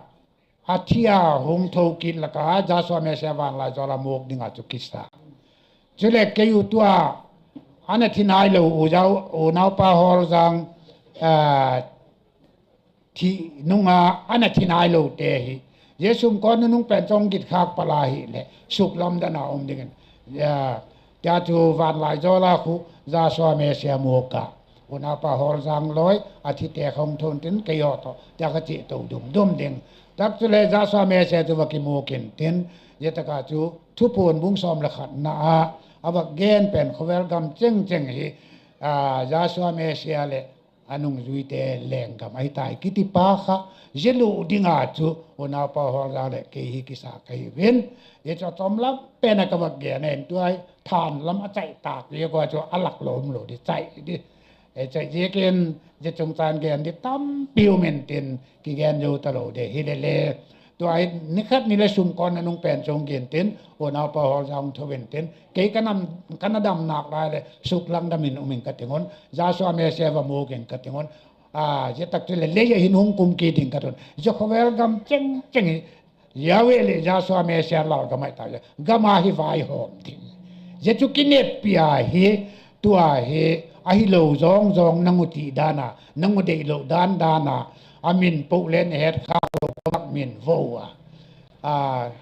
a thi a hung tho kit laka Joshua Messiah vanlaijol a muk dinga chu kisa. Chule kei u tua ana thi nai lou u jau, unaupa Holjang, a, thi nunga ana thi nai lou te hi, zia sumkon nunung pen chu hung git khak pal ahile suklam dan a um ding in, a, tia chu vanlaijol a khu Joshua Messiah muk a unaupa Holjang loi a thi te kha hung tho in tin, kei ho toh tia kha che to dum dum ding. Tak chule Joshua Messiah chu va kimuk in tin, zia tak a chu Thuphon bung som le khat na a, a vak gen pen khovel gam cheng cheng hi, a, Joshua Messiah le a nungjui te lenggam ahi tai kiti pa kha, zia lu dinga chu unaupa Holjang le kei hi kisa ka hi uvin. Zia chu achom lam pen a ka vak gen in, tua hi than lam a chai tak, zia kua chu a lak lou um lou di, chai di. E, chai zia ken, zia chungchang gen di tampi um in tin, kigen jou ta lou de hi le le. Tua hi nikhat nile sumkon nanung pen chong gin tin, unaupa Holjang thou vin tin, kei kanam, kana dam nak lai le, suklang dam in um ing kati ngon, Joshua Messiah va mu ing kati ngon, a, jia tak chule, lei a hin hung kum kit ding kati ngon, jia khovel gam cheng cheng hi, Yahweh le Joshua Messiah lal gam ahi ta, gam a hi vaihom ding. Jia chu kineppi ahi, tua hi, ahilou jong jong nang u ti dan a, nang u deilou dan dan a, amin po le nahet khah lou, komak min vo a. A,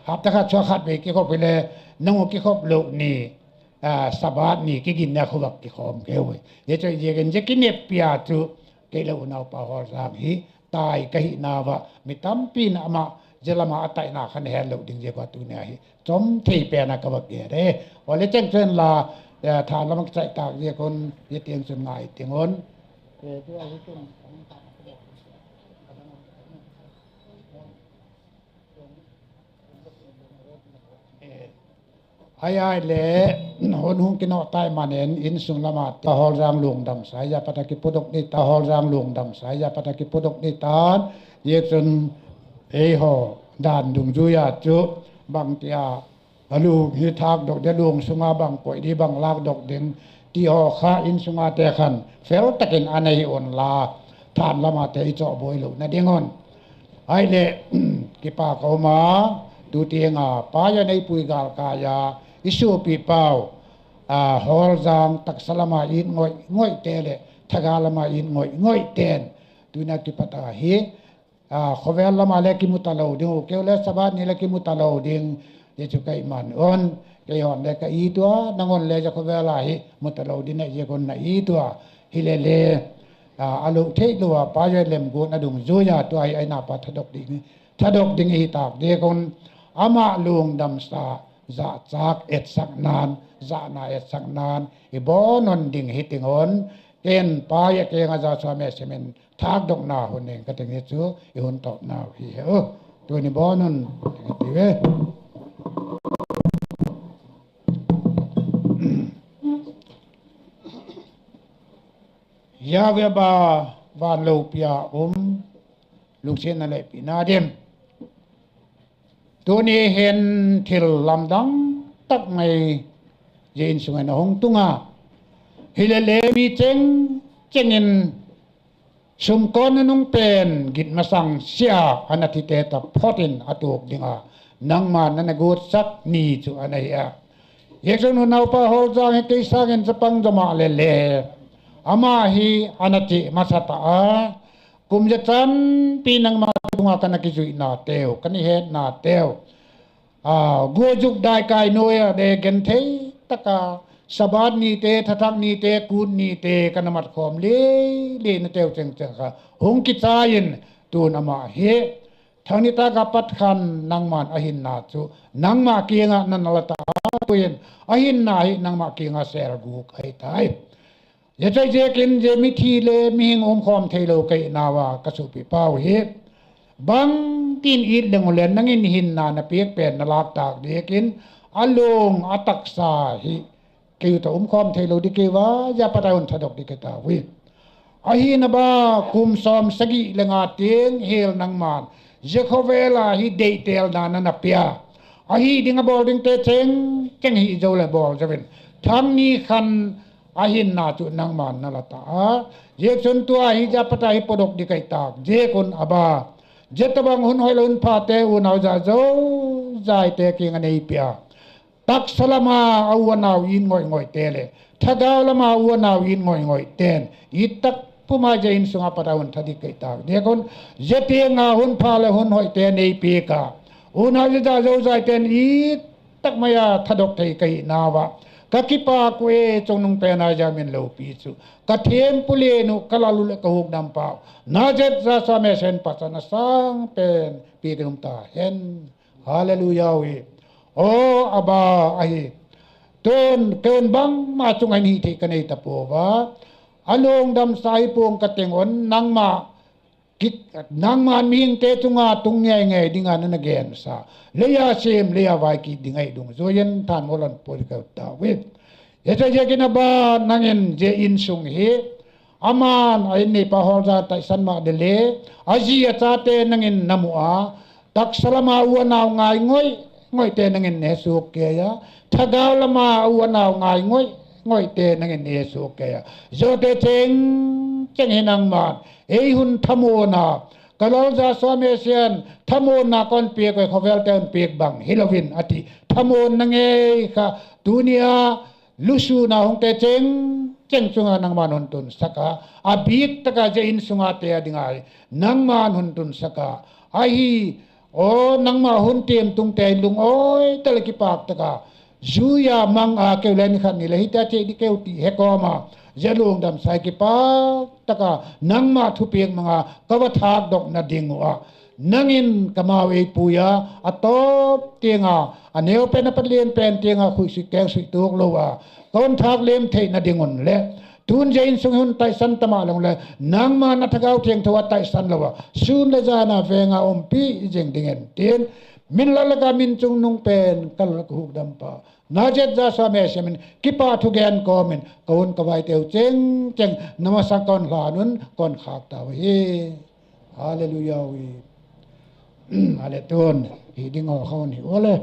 hapta khat chua khat vei kikhop hile, nang u kikhop lou ni, a, Sabbath ni kigin na khovah kikhom keu. Jia chu, jia kin, jia kineppi a chu, kei le unaupa Holjang hi, tai kahi nauva, mi tampin ama, jia lama ataina khan helou ding jeh uva tunia hi, chom thei pen a kava gel e. Ole cheng chen la, eh, tha lama kichai tak jeh un, jia tiang chun ngai ting un. Eh, tua hi chun, eh, Ai, ai le, hun hung kino tai manin, insung lama te, Holjang lungdam sa, jia pat a kipudok di ta, Holjang lungdam sa, jia pat a kipudok di tan, jia chun, eiho, dan dungjuia chu, bang tia, alung hi thak dok ding, lung sunga bang koi di, bang lak dok ding, ti ho kha insunga te khan, fel takin ana hi un la, than lama te i choh boi lou na ding un. Ai le, kipa ka um a, tu tiang a, pa ja nei pui gal ka ja, i supi pau, a, Holjang taksa lama in ngoi, ngoi te le, thaga lama in ngoi, ngoi ten, tuna kipat a hi, a, khovel lama le kimu talou ding, u keu le Sabbath ni le kimu talou ding, ti chu kei man un, kei hon le ka i tua, nang un le ja khovel a hi, mu talou ding na jia kun na i tua, hi le le, a, alou thei lou a, pa ja lem gu na dungjuia, tua hi ai na pa thadok ding, thadok ding hi tak ding un, ama lungdam sa, ja chak etsak nan, ja na etsak nan, i bon un ding hi ting un, ken pa ja kenga ja sua me semin, thak dok na hun ning ka ting hi chu, i hun tok na hi he u. Tuni bon un, ting hi ti ve. Yahweh ba, van lou pia um, lungsen na le pi na dim. Tuni hin thil lamdang tak mai, jia insung in ahung tung a. Hi le le mi cheng, cheng in sumkon nanung pen, gin masang sia, ana thi te taphot in atuk ding a. Nangma nana gutsak ni chu ana hi a. Jia chun unaupa Holjang hi kei sangin chapang joma le le. Ama hi ana ti masa ta a. Kum ja chanpi nangma tunga kana kijui na teu, kana het na teu. A, gujuk dai kai noi a de genthei taka, Sabbath ni te, thathak ni te, kut ni te, kana mat khom le, le na teu cheng cheng kha. Hung kichai in, tun ama hi. Thang ni taka pat khan nangman ahinna chu, nangma kianga nana la ta a, tuin, ahinna hi nangma kianga sel guk ahi tai. Jia chai jia kin jia mithi le mihing umkhom thei lou kei nauva ka supi pau hi. Bang tin it leng u le nangin hinna na pek pen na lak tak ding kin alung ataksa hi kei u ta umkhom thei lou di kei uva, jia pat a un thadok di kei ta ui. Ahi na ba kum som sagi le nga ting hel nangman. Jia khovel a hi deitel na nana pia. Ahi ding a bol ding te cheng, cheng hi jou le bol jouvin. Thang ni khan Ahinna chu nangman nala ta a. Jia chun tua hi jia pat a hi podok di kei tak. Jia kun aba. Jia tabang hun hoi le hun pha te unau ja jou jai te kinga nei pia. Taksa lama a unau in ngoi ngoi te le. Thagau lama a unau in ngoi ngoi ten. Itak puma jia insunga pat a hun tha di kei tak. Jia kun jia tianga hun pha le hun hoi te nei pi ka. Unau ja ja jou jai ten i tak mai a thadok thei ka hi nauva. Ka kipa ku e chongnung pen a jia min loupi chu. Ka thempu le nu ka lalu le ka hukdampa u. Nazareth Jesu min in pachatna sangpen pi ding um ta hen. Hallelujah ui. O Aba ahi. Tun, tun bangma chunga hin hithei ka nei tapouva. Alungdam sa hi pung ka teng un nangma Kit, nangman mihingte chunga tung ngei ngei dinga nana gensa. Leiya sem, leiya vai kit ding ahi dungjuiyin thanmol hon pui keu tauve. Hiche jeh in Aba nangin jeh insung hi. Aman a inneipa Holjang taisan ma ding le. Aji achate nangin namu a. Taksa lama u anao ngai ngoi ngoi te nangin neisuh kei a. Thagau lama u anao ngai ngoi ngoi te nangin neisuh kei a. Jote cheng cheng hi nangman ei hung thamon a, ka lolja Joshua Messiah in thamon a kon pek ve, khovel te hung pek bang hilouvin ati. Thamon na ngei kha tunia lusun a hung te cheng cheng chunga nangman hung tun saka, abit taka je insunga te a dinga hi nangman hung tun saka. Ahi, o nangma hung tem tung te lung oi tale kipak taka, juia mang a keu le ni khat ni le hita che di keu ti he koma, je lungdam sai kipak taka nangma thupek manga kava thak dok na ding u a. Nangin kamau ei puia, atop tenga, aneo pen apat len pen tenga, khuisui keng sui tuk lou a, kon thak lem thei na ding un le, tun je insung hun taisan tama long le, nangma na thagau theng thou a taisan lou a, sun le jana venga umpi jing dingin tin, min la laka min chung nung pen, kal ka huk dam pa. Nazareth Joshua Messiah min, kipa thugen komin, ka hun ka vai teu cheng cheng, namasa kon hlan un, kon khak tau hi. Hallelujah wi. Ale tun, hi ding o khon hi ole.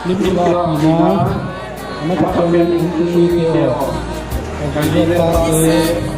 Lim Kila Pina, Matapen Lim Kila, Kandida Tate,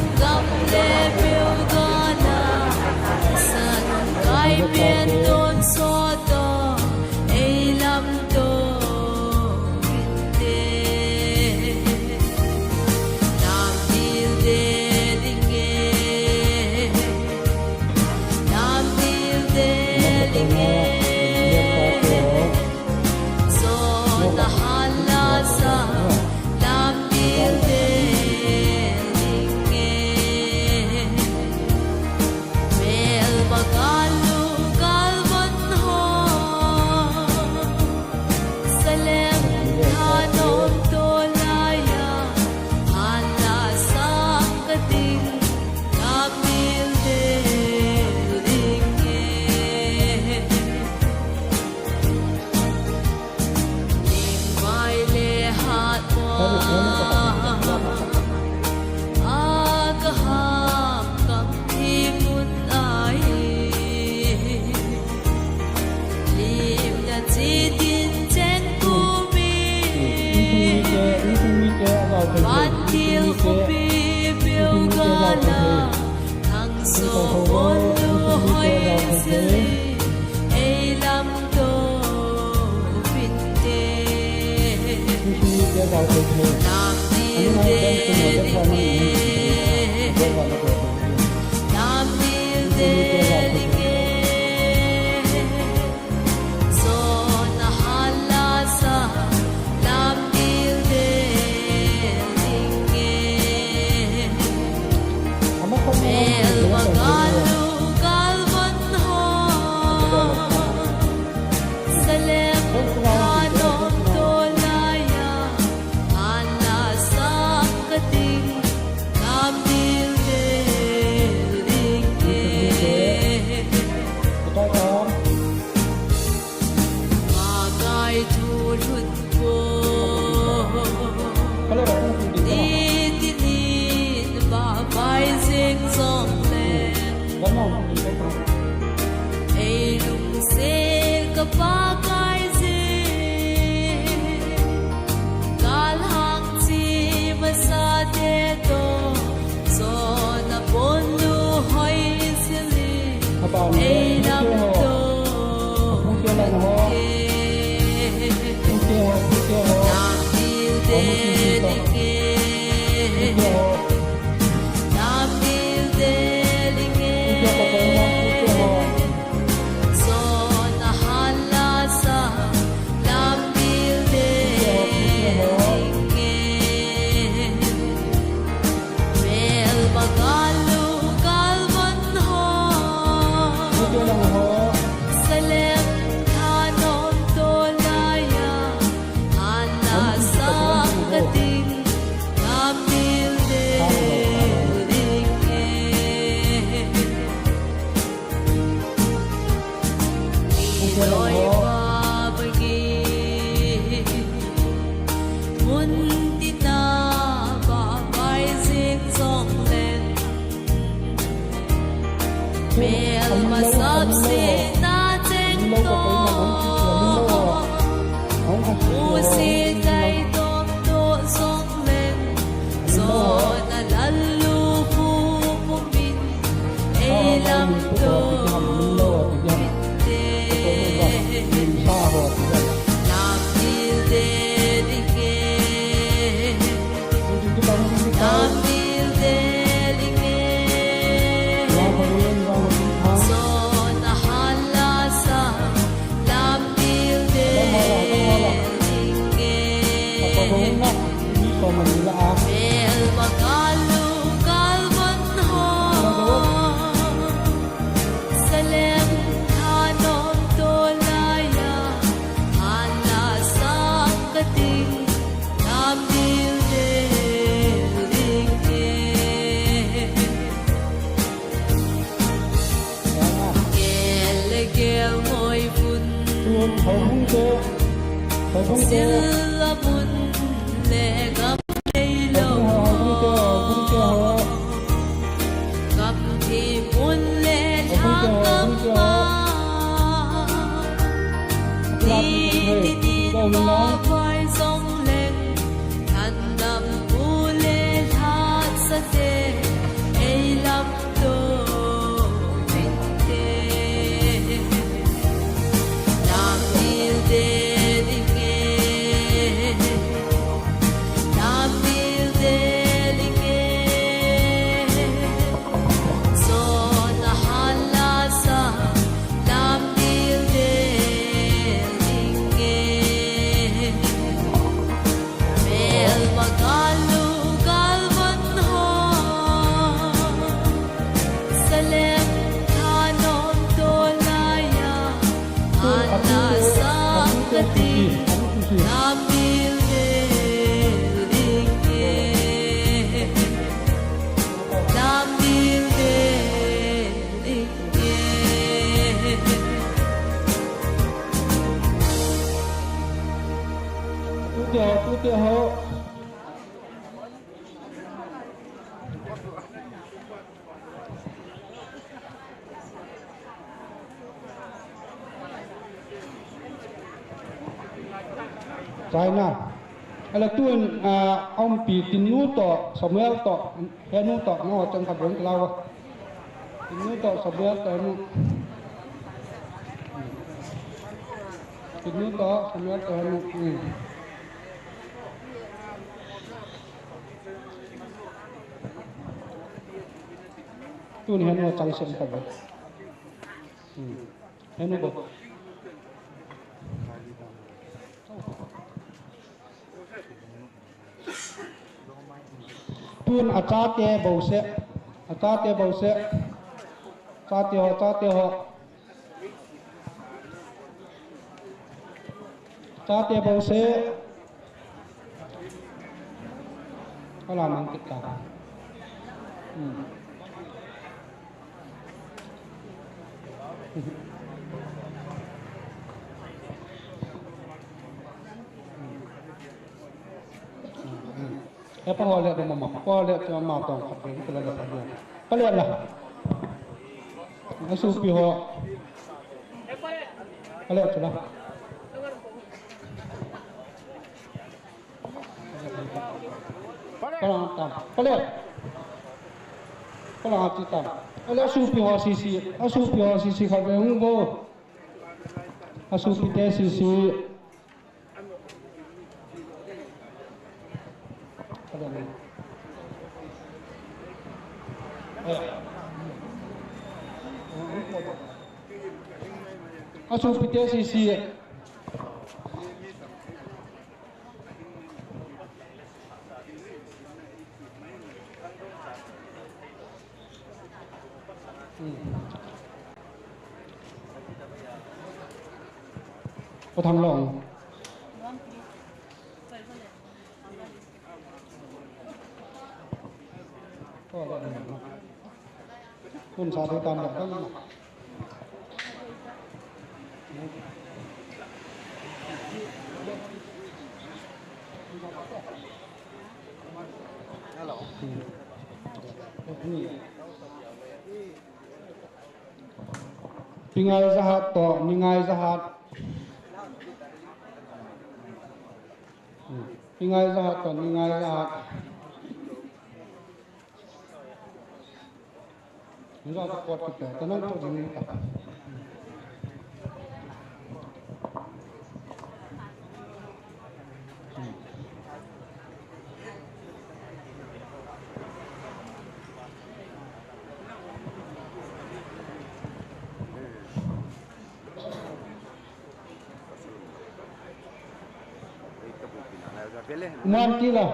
Tute ho, tute ho. China. Ala tun, ah, umpi Tinnu toh, Samuel toh, Henu toh, nangho chang khat bou lau. Tinnu toh, Samuel toh, Henu. Tinnu toh, Samuel toh, Henu. Hmm. Tun Henu chang sem ta bou. Hmm. Henu bou. Tun achate bouseh. Achate bouseh. Chate ho, chate ho. Chate bouseh. Ala mang kit ta. Hmm. E pa ho le, pa mama, pa ho le, chu ama tong khat be, chu la la sa dia. Pa le la. Asopi ho. Pa le chu la. Pa le tam. Pa le. Pa le ti tam. Pa le asopi ho sisi. Asopi ho sisi khat be hung bo. Asopi te sisi. Asopi te sisi. Hmm. Pa Thanglong. Hun sa thei tan da kan. Hello. Pingai Jahat toh Ningai Jahat. Pingai Jahat toh Ningai Jahat. Ningai Jahat toh Ningai Jahat. Muanti la.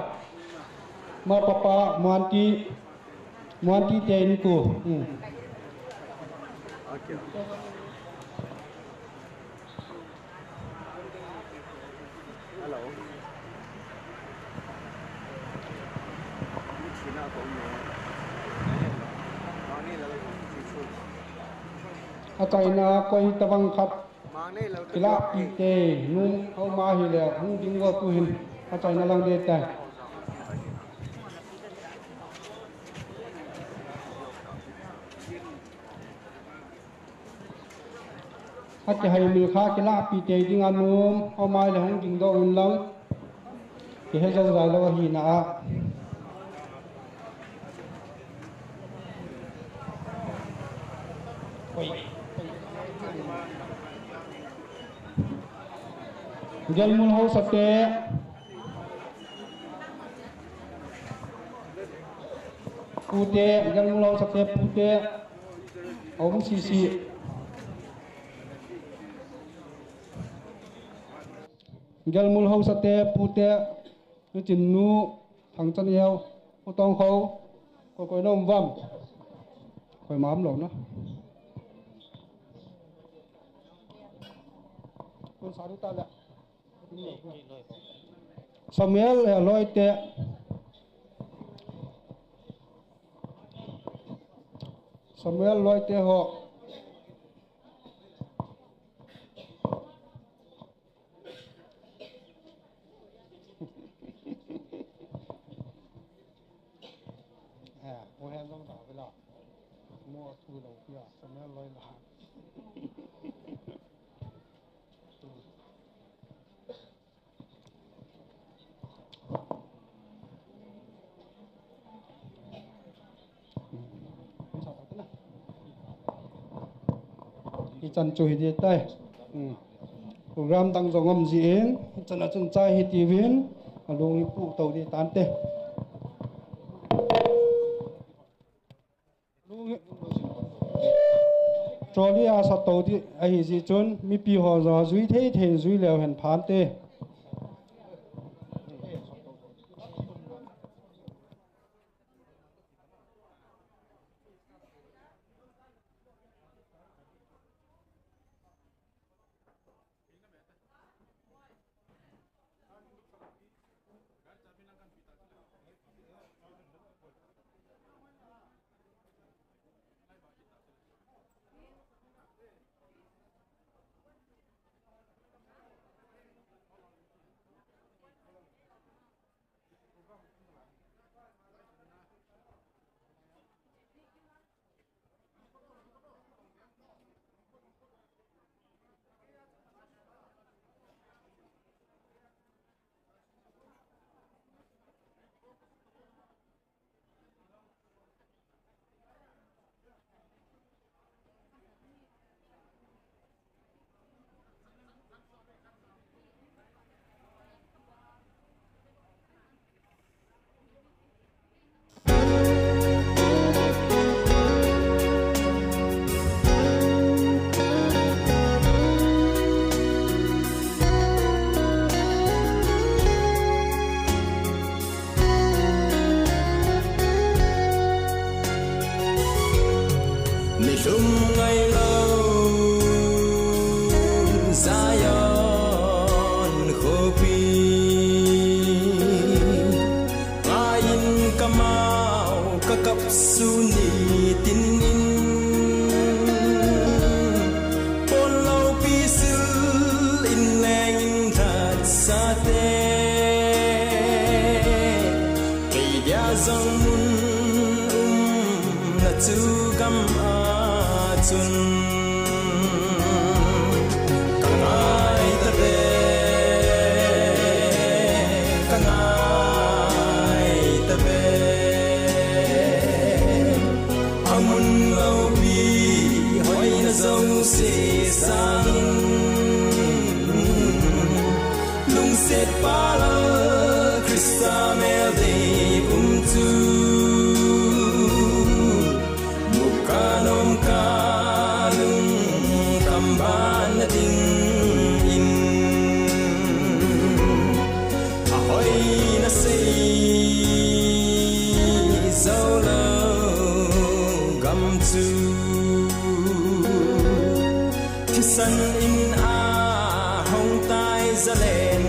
Ma papa, Muanti. Muanti te in ku. Hmm. Okay. Hello. Achaina koi tabang khat. Kila pi te, nung au ma hi le, hung ding go tu hin, achaina lang de tai. Akihaimil kha kilahpi tei ding a nom, amai le hung dingdoh un lang. Kihe jou jai lou ahi na a. Gelmul haosa te. Pute, Gelmul haosa te, pute. Aum sisi. Gelmul haosa te, pute. Nuchin nu, Thangchan Eo, U Tongkho, koi koi na um vam. Koima um lou na. Kun sa du ta le. Samuel, eh, Loite. Samuel Loite ho. Eh, o hen jong ta vela. Mo tu lo pia, Samuel Loi la. Hichan chu hi ding tai. Hmm. Program dang jong um jin, hichan a chun chai hitiuvin, alung ipu to ding tante. Trolley a sat to ding ahi jeh chun, mipi ho jong jui thei thei jui leu hen phante. Nilhum ngailou Zion khopi, ngaiyin kamau kakap sun nitin in, pon loupi sil in leng in that sate. Kei dia jong mun umna chu gam a chun ka ngai tave, ka ngai tave. A mun loupi hoina jouse sangin, lungsetpa Lal Christa mel dei um chu muka nomka lungkham banna dingin, ahoina sei jou lou gam chu thisan in a hong tai, zalen